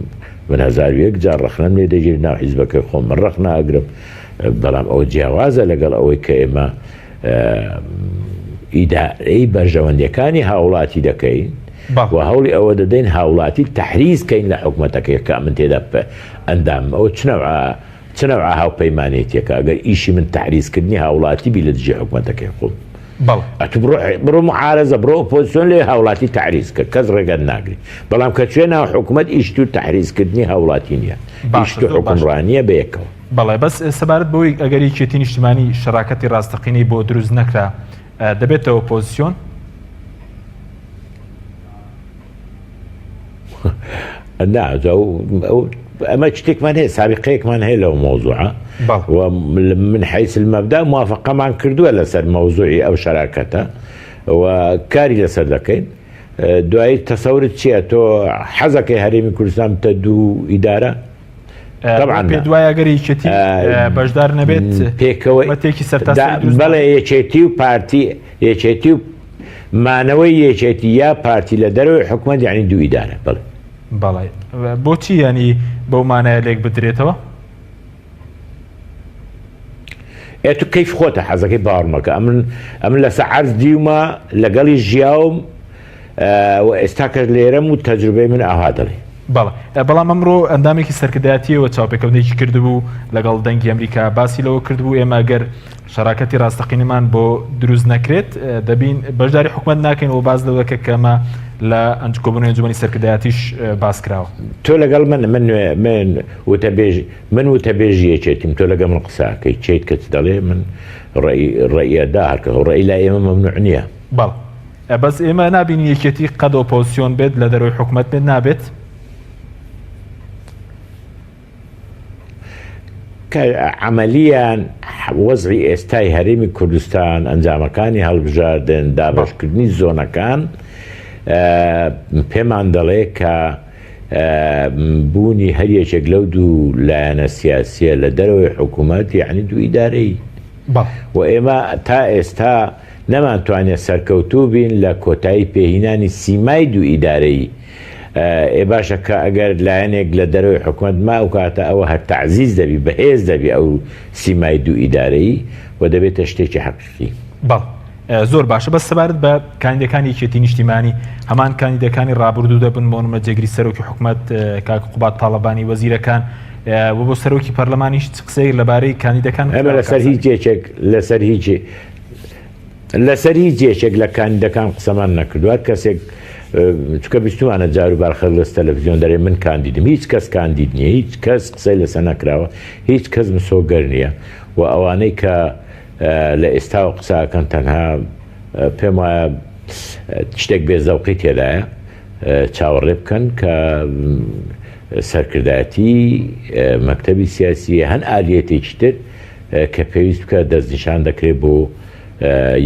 من 1001 جار ڕەخنەم لێ دەگیرێت ناو حیزبەکەی خۆم من ڕەخنە ئەگرم بەڵام ئەوە جیاوازە لەگەڵ ئەوەی کە ئێمە ئیدارەی بەرژەوەندیەکانی هاوڵاتی دەکەین و هەوڵی ئەوە دەدەین هاوڵاتی تەحریز کەین لە حکومەتەکەی کە من تێدا ئەندامم ئەوە چ نەوعە چ نەوعە هاوپەیمانێتیەکە ئەگەر ئیشی من تەحریزکردنی هاوڵاتی بی لە دژی حکومەتەکەی خۆم ئەتو بڕۆ بڕۆ معارەزە بڕۆ ئۆپۆزیسیۆن لێ هاوڵاتی تەعریز کە کەس ڕێگەت ناگری بەڵام کە چوێ ناو حکومەت ئیش تو تەحریزکردنی هاوڵاتی نییە ئیش تو حکومڕانیە بەیەکەوە. بەڵێ بەس سەبارەت بەوەی ئەگەر یەکێتی نیشتیمانی شەراکەتی ڕاستەقینەی بۆ دروست نەکرا دەبێتە ئۆپۆزسیۆن؟ نا ئەمە شتێکمان هەیە سابقەیەکمان هەیە لەو مەوزوعە و من حیث المبدا موافقەمان کردووە لەسەر مەوزوعی ئەو شەراکەتە و کاری لەسەر دەکەین دوایی تەسەورت چییە تۆ حەزەکەی هەرێمی کوردستان بتە دوو ئیدارە طبعا پێت وایە ئەگەر یەکێتی بەشدار نەبێت پێکەوە حکومەتێکی سەرتاسەری دروست بەڵێ یەکێتی و پارتی یەکێتی و مانەوەی یەکێتی یا پارتی لە دەرەوەی حکومەت یعنی دوو ئیدارە بەڵێ بەڵێ بۆچی ینی بەو مانایە لێک بدرێتەوە؟ ئێ تو کەیف خۆتە حەزەکەی باوەڕ مەکە ئەمن ئەمن لەسە عەرز دیومە لەگەڵی ژیاوم و ئێستا کەش لێرەم و تەجروبەی من ئاها دەڵێ. بەڵێ بەڵام ئەمڕۆ ئەندامێکی سەرکردایەتیەوە چاوپێکەوتنێکی کردبوو لەگەڵ دەنگی ئەمریکا باسی لەوە کردبوو ئێمە گەر شەراکەتی ڕاستەقینەمان بۆ دروست نەکرێت دەبین بەشداری حکومەت ناکەین و باس لەوە دەکە کەمە لە ئەنج کۆبوونەوەی ئەنجومەنی سەرکردایەتیش باس کراوە. تۆ لەگەڵ من من نوێ من وتەبێژ من وتەبێژی یەکێتیم تۆ لەگەڵ من قسە ئەکەی چیت کە چ دەڵێ من ڕەئی ڕەئی ئەدا هەرکەس ڕەئی لای ئێمە مەمنوع نییە. بەڵێ بەس ئێمە نابینین یەکێتی قەد ئۆپۆزسیۆن بێت لە دەرەوەی حکومەت بێت نابێت؟ کە عەمەلییان وەزعی ئێستای هەرێمی کوردستان، ئەنجامەکانی هەڵبژاردن، دابەشکردنی زۆنەکان پێمان دەڵێ کە بوونی هەر یەکێک لەو دوو لایەنە سیاسییە لە دەرەوەی حکوومەت یەعنی دوو ئیدارەیی و ئێمە تا ئێستا نەمانتوانیە سەرکەوتوو بین لە کۆتایی پێهینانی سیمای دوو ئیدارەیی. ئێ باشە کە ئەگەر لایەنێک لە دەرەوەی حکومەت ما ئەو کاتە ئەوە هەر تەعزیز دەبی بەهێز دەبی ئەو سیمای دوو ئیدارەیی و دەبێتە شتێکی حەقیقی. بەڵێ زۆر باشە بەس سەبارەت بە کاندیدەکانی یەکێتی نیشتیمانی هەمان کاندیدەکانی ڕابردوو دەبن بۆ نمونە جێگری سەرۆکی حکومەت کاک قوباد تاڵەبانی وەزیرەکان و بۆ سەرۆکی پەرلەمانیش چ قسەیەک لەبارەی کاندیدەکان ئێمە لەسەر هیچ یەکێک لەسەر هیچ لەسەر هیچ یەکێک لە کاندیدەکان قسەمان نەکردوە هەر کەسێک چونکە بیستومانە جاروبار خەڵک لەس تەلەفزیۆن دەرێ من کاندیدم هیچ کەس کاندید نییە هیچ کەس قسەی لەسەر نەکراوە هیچ کەس مسۆگەر نییە و ئەوانەی کە لە ئێستاوە قسەکەن تەنها پێم وایە شتێک بێزەوقی تێدایە چاوەڕێ بکەن کە سەرکردایەتی مەکتەبی سیاسی هەن ئالیەتێکی تر کە پێویست بکات دەستنیشان دەکرێت بۆ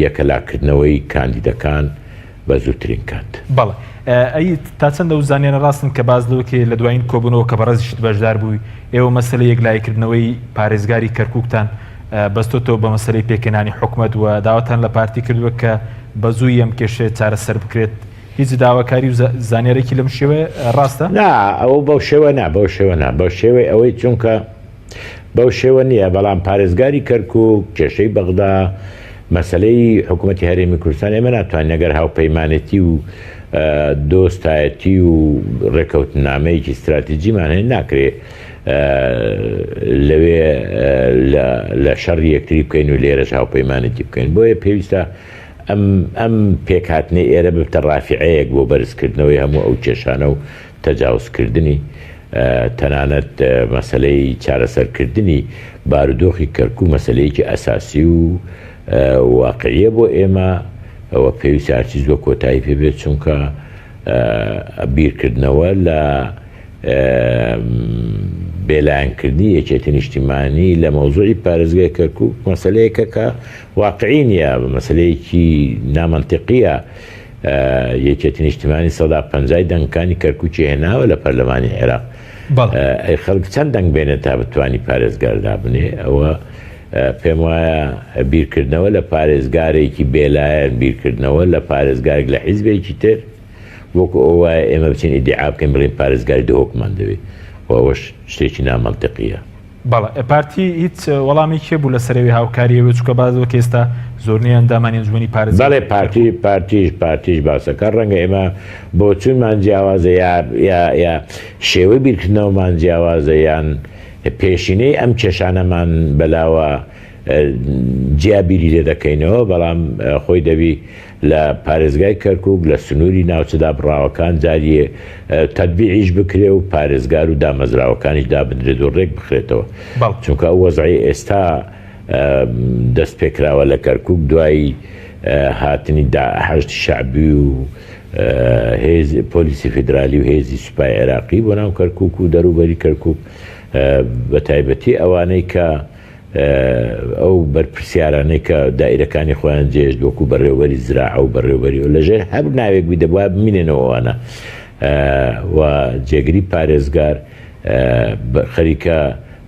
یەکەلاکردنەوەی کاندیدەکان بە زووترین کات. بەڵێ. ئەی تا چەند ئەو زانیانە ڕاستن کە باس لەوە کرێ لە دوایین کۆبوونەوە کە بەڕێزیشت بەشدار بووی ئێوە مەسەلەی یەکلاییکردنەوەی پارێزگاری کەرکووکتان بەستۆتەوە بە مەسەلەی پێکهێنانی حکومەت و داواتان لە پارتی کردووە کە بە زوویی ئەم کێشەیە چارەسەر بکرێت هیچ داواکاری و زانیارێکی لەم شێوەیە ڕاستە؟ نا ئەوە بەو شێوە نا بەو شێوە نا بەو شێوەی ئەوەی چونکە بەو شێوە نییە، بەڵام پارێزگاری کەرکوک، کێشەی بەغدا، مەسەلەی حکومەتی هەرێمی کوردستان، ئێمە ناتوانین ئەگەر هاوپەیمانێتی و دۆستایەتی و ڕێکەوتنامەیەکی ستراتیجیمان هەیە ناکرێ لەوێ لە شەڕی یەکتری بکەین و لێرەش هاوپەیمانێتی بکەین، بۆیە پێویستە ئەم ئەم پێکهاتنەی ئێرە ببتە ڕافیعەیەک بۆ بەرزکردنەوەی هەموو ئەو کێشانە و تەجاوزکردنی، تەنانەت مەسەلەی چارەسەرکردنی بارودۆخی کەرکوک مەسەلەیەکی ئەساسی و واقعیە بۆ ئێمە و پێویستە هەرچی زووە کۆتایی پێ بێت چونکە بیرکردنەوە لە بێلایەنکردنی یەکێتی نیشتیمانی لە مەوزوعی پارێزگای کەرکوک مەسەلەیەکە کە واقعی نییە مەسەلەیەکی نامەنتیقیە یەکێتی نیشتیمانی سەدا پەنجای دەنگەکانی کەرکوکی هێناوە لە پەرلەمانی عێراق ئەی خەڵک چەند دەنگ بێنێت تا بتوانی پارێزگار دابنێ ئەوە پێم وایە بیرکردنەوە لە پارێزگارێکی بێلایەن بیرکردنەوە لە پارێزگارێک لە حیزبێکی تر وەکو ئەو وایە ئێمە بچین ئیدعا بکەین بڵێین پارێزگاری دهۆکمان دەوێت و ئەوەش شتێکی نامەنتقیە. بەڵێ پارتی هیچ وەڵامێکی هەبوو لەسەر ئەوێ هاوکاری ئەوێ چونکە باس وەک ئێستا زۆرینەی ئەندامانی ئەنجومەنی پارێزگای بەڵێ پارتی پارتیش پارتیش باسەکە ڕەنگە ئێمە بۆچوونمان جیاوازە یا یا یا شێوەی بیرکردنەوەمان جیاوازە یان پێشینەی ئەم کێشانەمان بەلاوە جیا بیری لێ دەکەینەوە بەڵام خۆی دەبی لە پارێزگای کەرکوک لە سنووری ناوچە دابڕاوەکان جاریێ تەتبیعیش بکرێ و پارێزگار و دامەزراوەکانیش دابنرێت و ڕێک بخرێتەوە چونکە ئەو وەزعەی ئێستا دەست پێکراوە لە کەرکوک دوای هاتنی حەشدی شەعبی و هێز پۆلیسی فیدرالی و هێزی سوپای عێراقی بۆ ناو کەرکوک و دەروبەری کەرکوک بە تایبەتی ئەوانەی کە ئەو بەرپرسیارانەی کە دائیرەکانی خۆیان جێهێشت وەکو بەڕێوەبەری زراعە و بەڕێوەبەری و لەژێر هەر ناوێک بی دەبوایە بمینێنەوە ئەوانە و جێگری پارێزگار خەریکە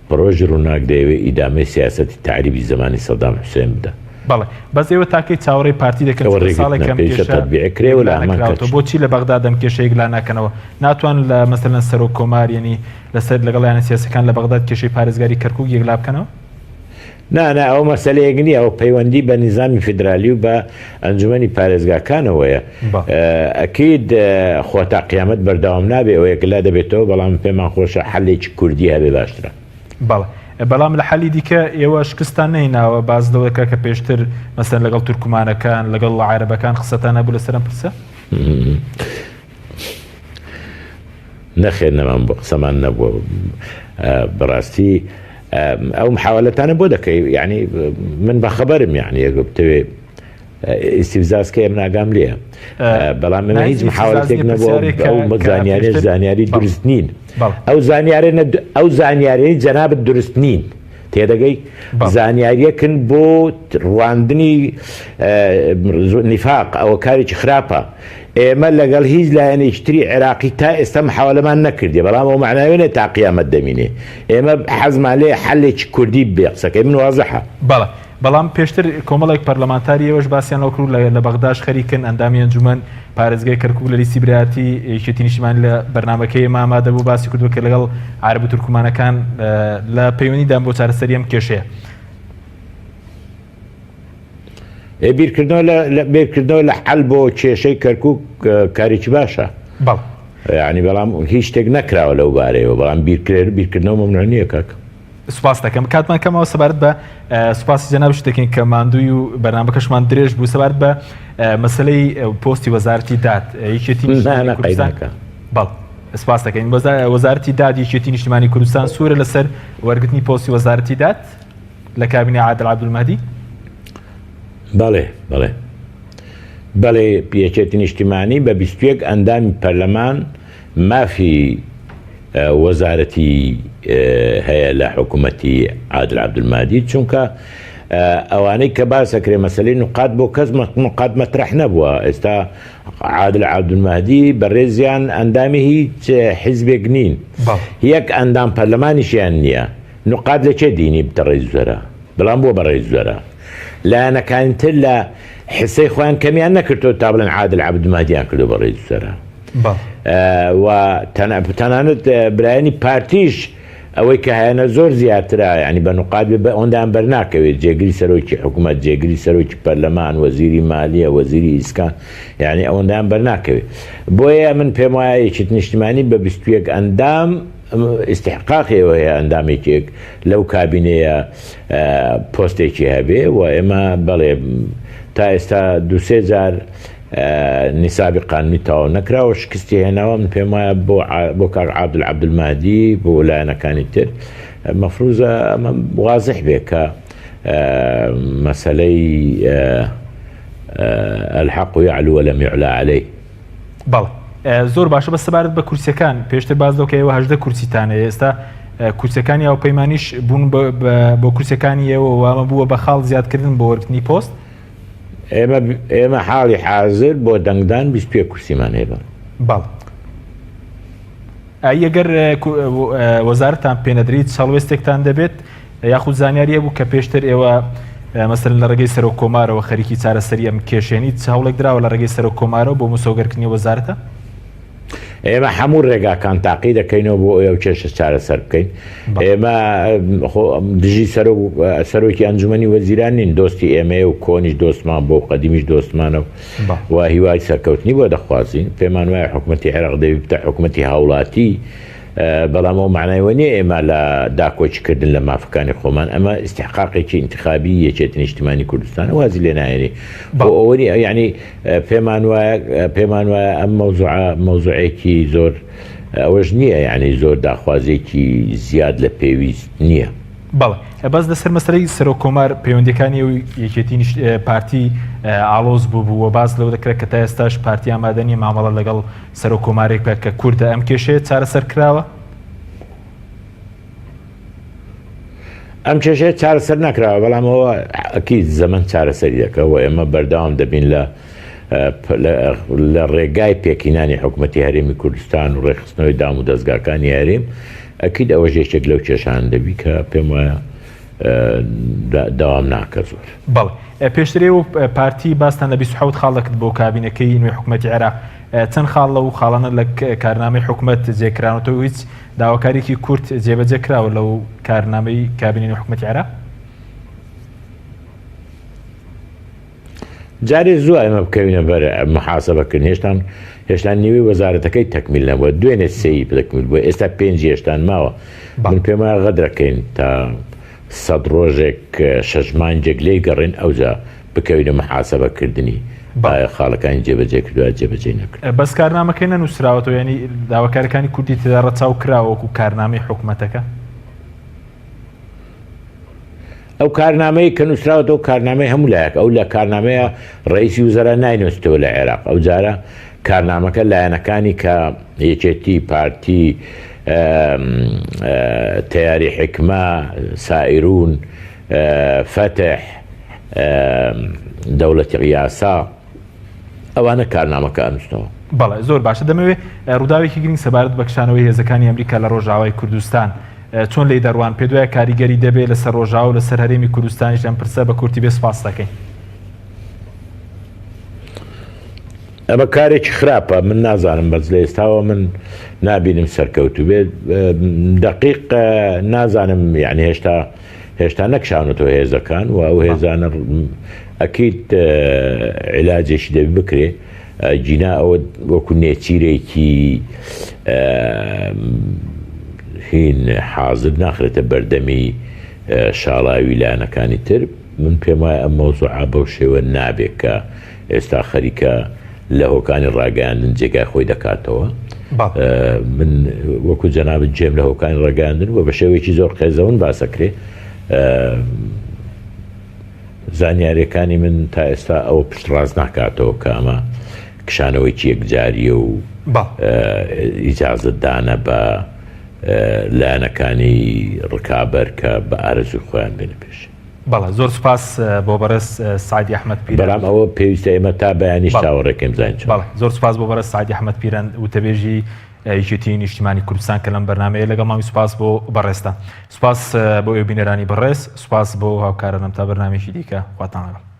پڕۆژی ڕووناک دەیەوێ ئیدامەی سیاسەتی تەعریبی زەمانی سەدام حوسێن بدا. بەڵێ بەس ئێوە تاکەی چاوەڕێی پارتی دەکەن ئەوە چونکە ڕێگرتنە ساڵێکە ئەم پێویستە کێشە تەتبیع کرێ و یەکلا لە هەمان نەکراوەتەوە کاتیش. بۆچی لە بەغداد ئەم کێشە یەکلا ناکەنەوە ناتوان لە مەسەلەن سەرۆک کۆمار یەنی لەسەر لەگەڵ لایەنە سیاسیەکان لە بەغداد کێشەی پارێزگاری کەرکوک یەکلا بکەنەوە؟ نا نا ئەوە مەسەلەیەک نییە، ئەوە پەیوەندی بە نیزامی فیدرالی و بە ئەنجومەنی پارێزگاکانەوەیە. ئەکید خۆ تا قیامەت بەردەوام نابێ، ئەوە یەکلا دەبێتەوە، بەڵام پێمان خۆشە حەلێکی کوردی هەبێ باشترە. بەڵێ بەڵام لە حەلی دیکە ئێوە شکستان نەهیناوە، باس لەوە دەکرا کە پێشتر مەسەلەن لەگەڵ تورکمانەکان، لەگەڵ عەرەبەکان قسەتان هەبوو لەسەر ئەم پرسە؟ نەخێر نەمان بوو قسەمان نەبووە بەڕاستی ئەو محاولەتانە بۆ دەکەی یعنی من بەخەبەرم یعنی ئەگە بتەوێ ئیستیفزاز کە من ئاگام لێیە بەڵام من هیچ محاولەتێک نەبووە ئەو زانیارێ زانیاری دروست نین ئەو زانیارە ئەو زانیارەی جەنابت دروست نین تێدەگەی زانیاریەکن بۆ ڕواندنی نیفاق ئەوە کارێکی خراپە ئێمە لەگەڵ هیچ لایەنێکی تری عێراقی تا ئێستا محاولەمان نەکردیە بەڵام ئەو مەعنای نیە تا قیامەت دەمینێ ئێمە حەزمان لێیە حەلێکی کوردی بێ قسەکەی من وازحە. بەڵێ بەڵام پێشتر کۆمەڵێک پەرلەمانتاری ئێوەش باسیان لەوە کرد لە بەغداش خەریکن ئەندامی ئەنجومەن پارێزگای کەرکوک لە لیستی برایەتی یەکێتی نیشتیمانی لە بەرنامەکەی ئێمە ئامادە بوو باسی کردووە کە لەگەڵ عەرەب و تورکمانەکان لە پەیوەندیدان بۆ چارەسەری ئەم کێشەیە. ئێ بیرکردنەوە لە لە بیرکردنەوە لە حەل بۆ کێشەی کەرکوک کارێکی باشە. بەڵێ. یانی بەڵام هیچ شتێک نەکراوە لەو بارەیەوە بەڵام بیرکرێ بیرکردنەوە مەمنوع نییە کاک. سوپاست دەکەم کاتمان کەمەوە سەبارەت بە سوپاسی جەنابیشت دەکەین کە ماندووی و بەرنامەکەشمان درێژ بوو سەبارەت بە مەسەلەی پۆستی وەزارەتی داد یەکێتی نیشتمانی کوردستان بەڵ سپاس دەکەین وەزارەتی داد یەکێتی نیشتمانی کوردستان سوورە لەسەر وەرگرتنی پۆستی وەزارەتی داد لە کابینەی عادل عەبدولمەهدی؟ بەڵێ بەڵێ بەڵێ یەکێتی نیشتیمانی بە 21 ئەندامی پەرلەمان مافی وەزارەتی هەیە لە حکوومەتی عادل عەبدولمادی چونکە ئەوانەی کە باسەکرێ مەسلەی نقات بۆ کەس نقات مەترح نەبووە ئێستا عادل عەبدولمەهدی بەڕێزیان ئەندامی هیچ حیزبێک نین یەک ئەندام پەرلەمانیشیان نییە نوقات لە کێ دینی بتە ڕیز وزەرا بەڵام بووە بە ڕیز وزەرا لایەنەکانی تر لە حسەی خۆیان کەمیان نەکردەوە تا بڵێن عادل عەبدولمەهدیان کردو بە ڕیز وزەرا و تەنانەت برایانی پارتیش ئەوەی کە هەیەە زۆر زیاترە ینی بە نوقات بێ بە ئەوەندان بەرناکەوێت جێگری سەرۆکی حکوومەت جێگری سەرۆکی پەرلەمان وەزیری مالیە وەزیری ئیسکان یعنی ئەوەندان بەرناکەوێت بۆیە من پێم وایە یەکێتی نیشتمانی بە 21 ئەندام ئیستحقاقی ئەوە هەیە ئەندامێکێک لەو کابینەیە پۆستێکی هەبێ و ئێمە بەڵێ تا ئێستا دوسێ جار نیسابی قانونی تەواو نەکراوە شکستی هێناوە من پێم وایە بۆ بۆ کاک عادل عەبدولمەهدی بۆ لایەنەکانی تر مەفروزە ئەمە وازح بێ کە مەسەلەی الحق يعلو ولم يعلى عليه بەڵێ زۆر باشە بە سەبارەت بە کورسیەکان پێشتر باس لەو کە ئێوە هەژدە کورسیتان هەیە ئێستا کورسیەکانی هاوپەیمانیش بوون بۆ کورسیەکانی ئێوە و ئەمە بووە بە خاڵ زیادکردن بۆ وەرگرتنی پۆست؟ ئێمە ئێمە حاڵی حازر بۆ دەنگدان 21 کورسیمان هەیە بەڵێ. بەڵێ. ئەی ئەگەر وەزارەتان پێنەدریت چ هەڵوێستێکتان دەبێت یاخود زانیاری هەبوو کە پێشتر ئێوە مەسەلەن لە ڕێگەی سەرۆک کۆمارەوە خەریکی چارەسەری ئەم کێشەیەن چ هەوڵێک دراوە لە ڕێگەی سەرۆک کۆمارەوە بۆ مسۆگەرکردنی وەزارەتە؟ ئێمە هەموو ڕێگاکان تاقی دەکەینەوە بۆ ئەو کێشە چارەسەر بکەین ئێمە دژی سەرۆکی ئەنجومەنی وەزیران نین دۆستی ئێمەیە و کۆنیش دۆستمان بۆ قەدیمیش دۆستمانە و و هیوای سەرکەوتنی بۆ دەخوازین پێمان وایە حکومەتی عێراق دەبی بتە حکومەتی هاوڵاتی بەڵام ئەو مەعنای وە نییە ئێمە لە داکۆکی کردن لە مافەکانی خۆمان ئەمە ئیستحقاقێکی ئینتخابی یەکێتی نیشتیمانی کوردستانە وازی لێ ناهێنی بۆ ئەوە نییە یعنی پێمان وایە پێمان وایە ئەم مەوزوعە مەوزوعێکی زۆر ئەوەش نییە یعنی زۆر داخوازێکی زیاد لە پێویست نییە. بەڵێ بەس لەسەر مەسەلەی سەرۆک کۆمار پەیوەندیەکانی و یەکێتی پارتی ئاڵۆز بوو بوو و باس لەوە دەکرێت کە تا ئێستاش پارتی ئامادە نییە مامەڵە لەگەڵ سەرۆک کۆمارێک بکات کە کوردە ئەم کێشەیە چارەسەر کراوە؟ ئەم کێشەیە چارەسەر نەکراوە بەڵام ئەوە ئەکید زەمەن چارەسەری دەکە و ئێمە بەردەوام دەبین لە لە ڕێگای پێکهینانی حکومەتی هەرێمی کوردستان و ڕێکخستنەوەی دام و دەزگاکانی هەرێم ئەکید ئەوەش یەکێک لەو کێشانە دەبی کە پێم وایە داوام ناکە زۆر. بەڵێ پێشتر ئێوە پارتی باستان لە 27 خاڵ دەکرد بۆ کابینەکەی نوێی حکومەتی عێراق چەند خاڵ لەو خاڵانە لە کارنامەی حکومەت جێکراونەتەوە هیچ داواکاریکی کورد جێبەجێ کراوە لەو کارنامەی کابینەی نوێی حکومەتی عێراق؟ جارێ زووە ئێمە بکەوینە بەر محاسبەکردن هێشتان هێشتا نیوەی وەزارەتەکەی تەکمیل نەبووە دوێنێ سێی تەکمیل بووە ئێستا پێنجی هێشتان ماوە من پێم وایە غەدرەکەین تا سەد ڕۆژێک شەش مانگێک لێی گەڕێن ئەوجا بکەوینە محاسبەکردنی ئایا خاڵەکانی جێبەجێ کردووە جێبەجێ نەکرد. بەس کارنامەکەی نەنووسراوەتەوە یانی داواکاریەکانی کوردی تێدا ڕەچاو کراوە وەکو کارنامەی حکومەتەکە؟ ئەو کارنامەی کە نووسراوەتەوە کارنامەی هەموو لایەک ئەو لە کارنامەیە ڕئیسی وزەرا ناینووسێتەوە لە عێراق ئەو جارە کارنامەکە لایەنەکانی کە یەکێتی پارتی تەیاری حیکمە سائیرون فەتح دەوڵەتی یاسا ئەوانە کارنامەکە ئەنووسنەوە. بەڵێ زۆر باشە دەمەوێت ڕووداوێکی گرنگ سەبارەت بە کشانەوەی هێزەکانی ئەمریکا لە ڕۆژاوای کوردستان چۆن لێی دەڕوان پێت وایە کاریگەری دەبێت لەسەر ڕۆژاوا و لەسەر هەرێمی کوردستانیش ئەم پرسە بە کورتی بێ سپاس دەکەین. ئەمە کارێکی خراپە من نازانم بەس لە ئێستاوە من نابینم سەرکەوتوو بێت دقیق نازانم یعنی هێشتا هێشتا نەکشاونەتەوە هێزەکان و ئەو هێزانە ئەکییت علاجێکی دەبی بکرێ گینا ئەوە وەکو نێچیرێکی هین حازر ناخرێتە بەردەمی شاڵاوی لایەنەکانی تر من پێم وایە ئەم مەوزوعە بەو شێوە نابێت کە ئێستا خەریکە لە هۆکانی ڕاگەیاندن جێگای خۆی دەکاتەوە من وەکو جەنابت جێم لە هۆکانی ڕاگەیاندن و بە شێوەیەکی زۆر قێزەون باسەکرێ زانیاریەکانی من تا ئێستا ئەوە پشتڕاست ناکاتەوە کە ئەمە کشانەوەیکی یەکجاریە و ئیجازەدانە بە لایەنەکانی ڕکابەر کە بە ئارەزوی خۆیان بێنە پێش. بەڵێ زۆر سوپاس بۆ بەڕێز سەعدی ئەحمەد پیران. بەڵام ئەوە پێویستە ئێمە تا بەیانیش چاوەڕێکەین بزانین چۆنە. بەڵێ زۆر سوپاس بۆ بەڕێز سەعدی ئەحمەد پیران وتەبێژی یەکێتیی نیشتیمانی کوردستان کە لەم بەرنامەیە لەگەڵمانی سوپاس بۆ بەڕێزتان. سوپاس بۆ ئێوە بینەرانی بەڕێز، سوپاس بۆ هاوکارانم تا بەرنامەیەکی دیکە خواتان لەگەڵ.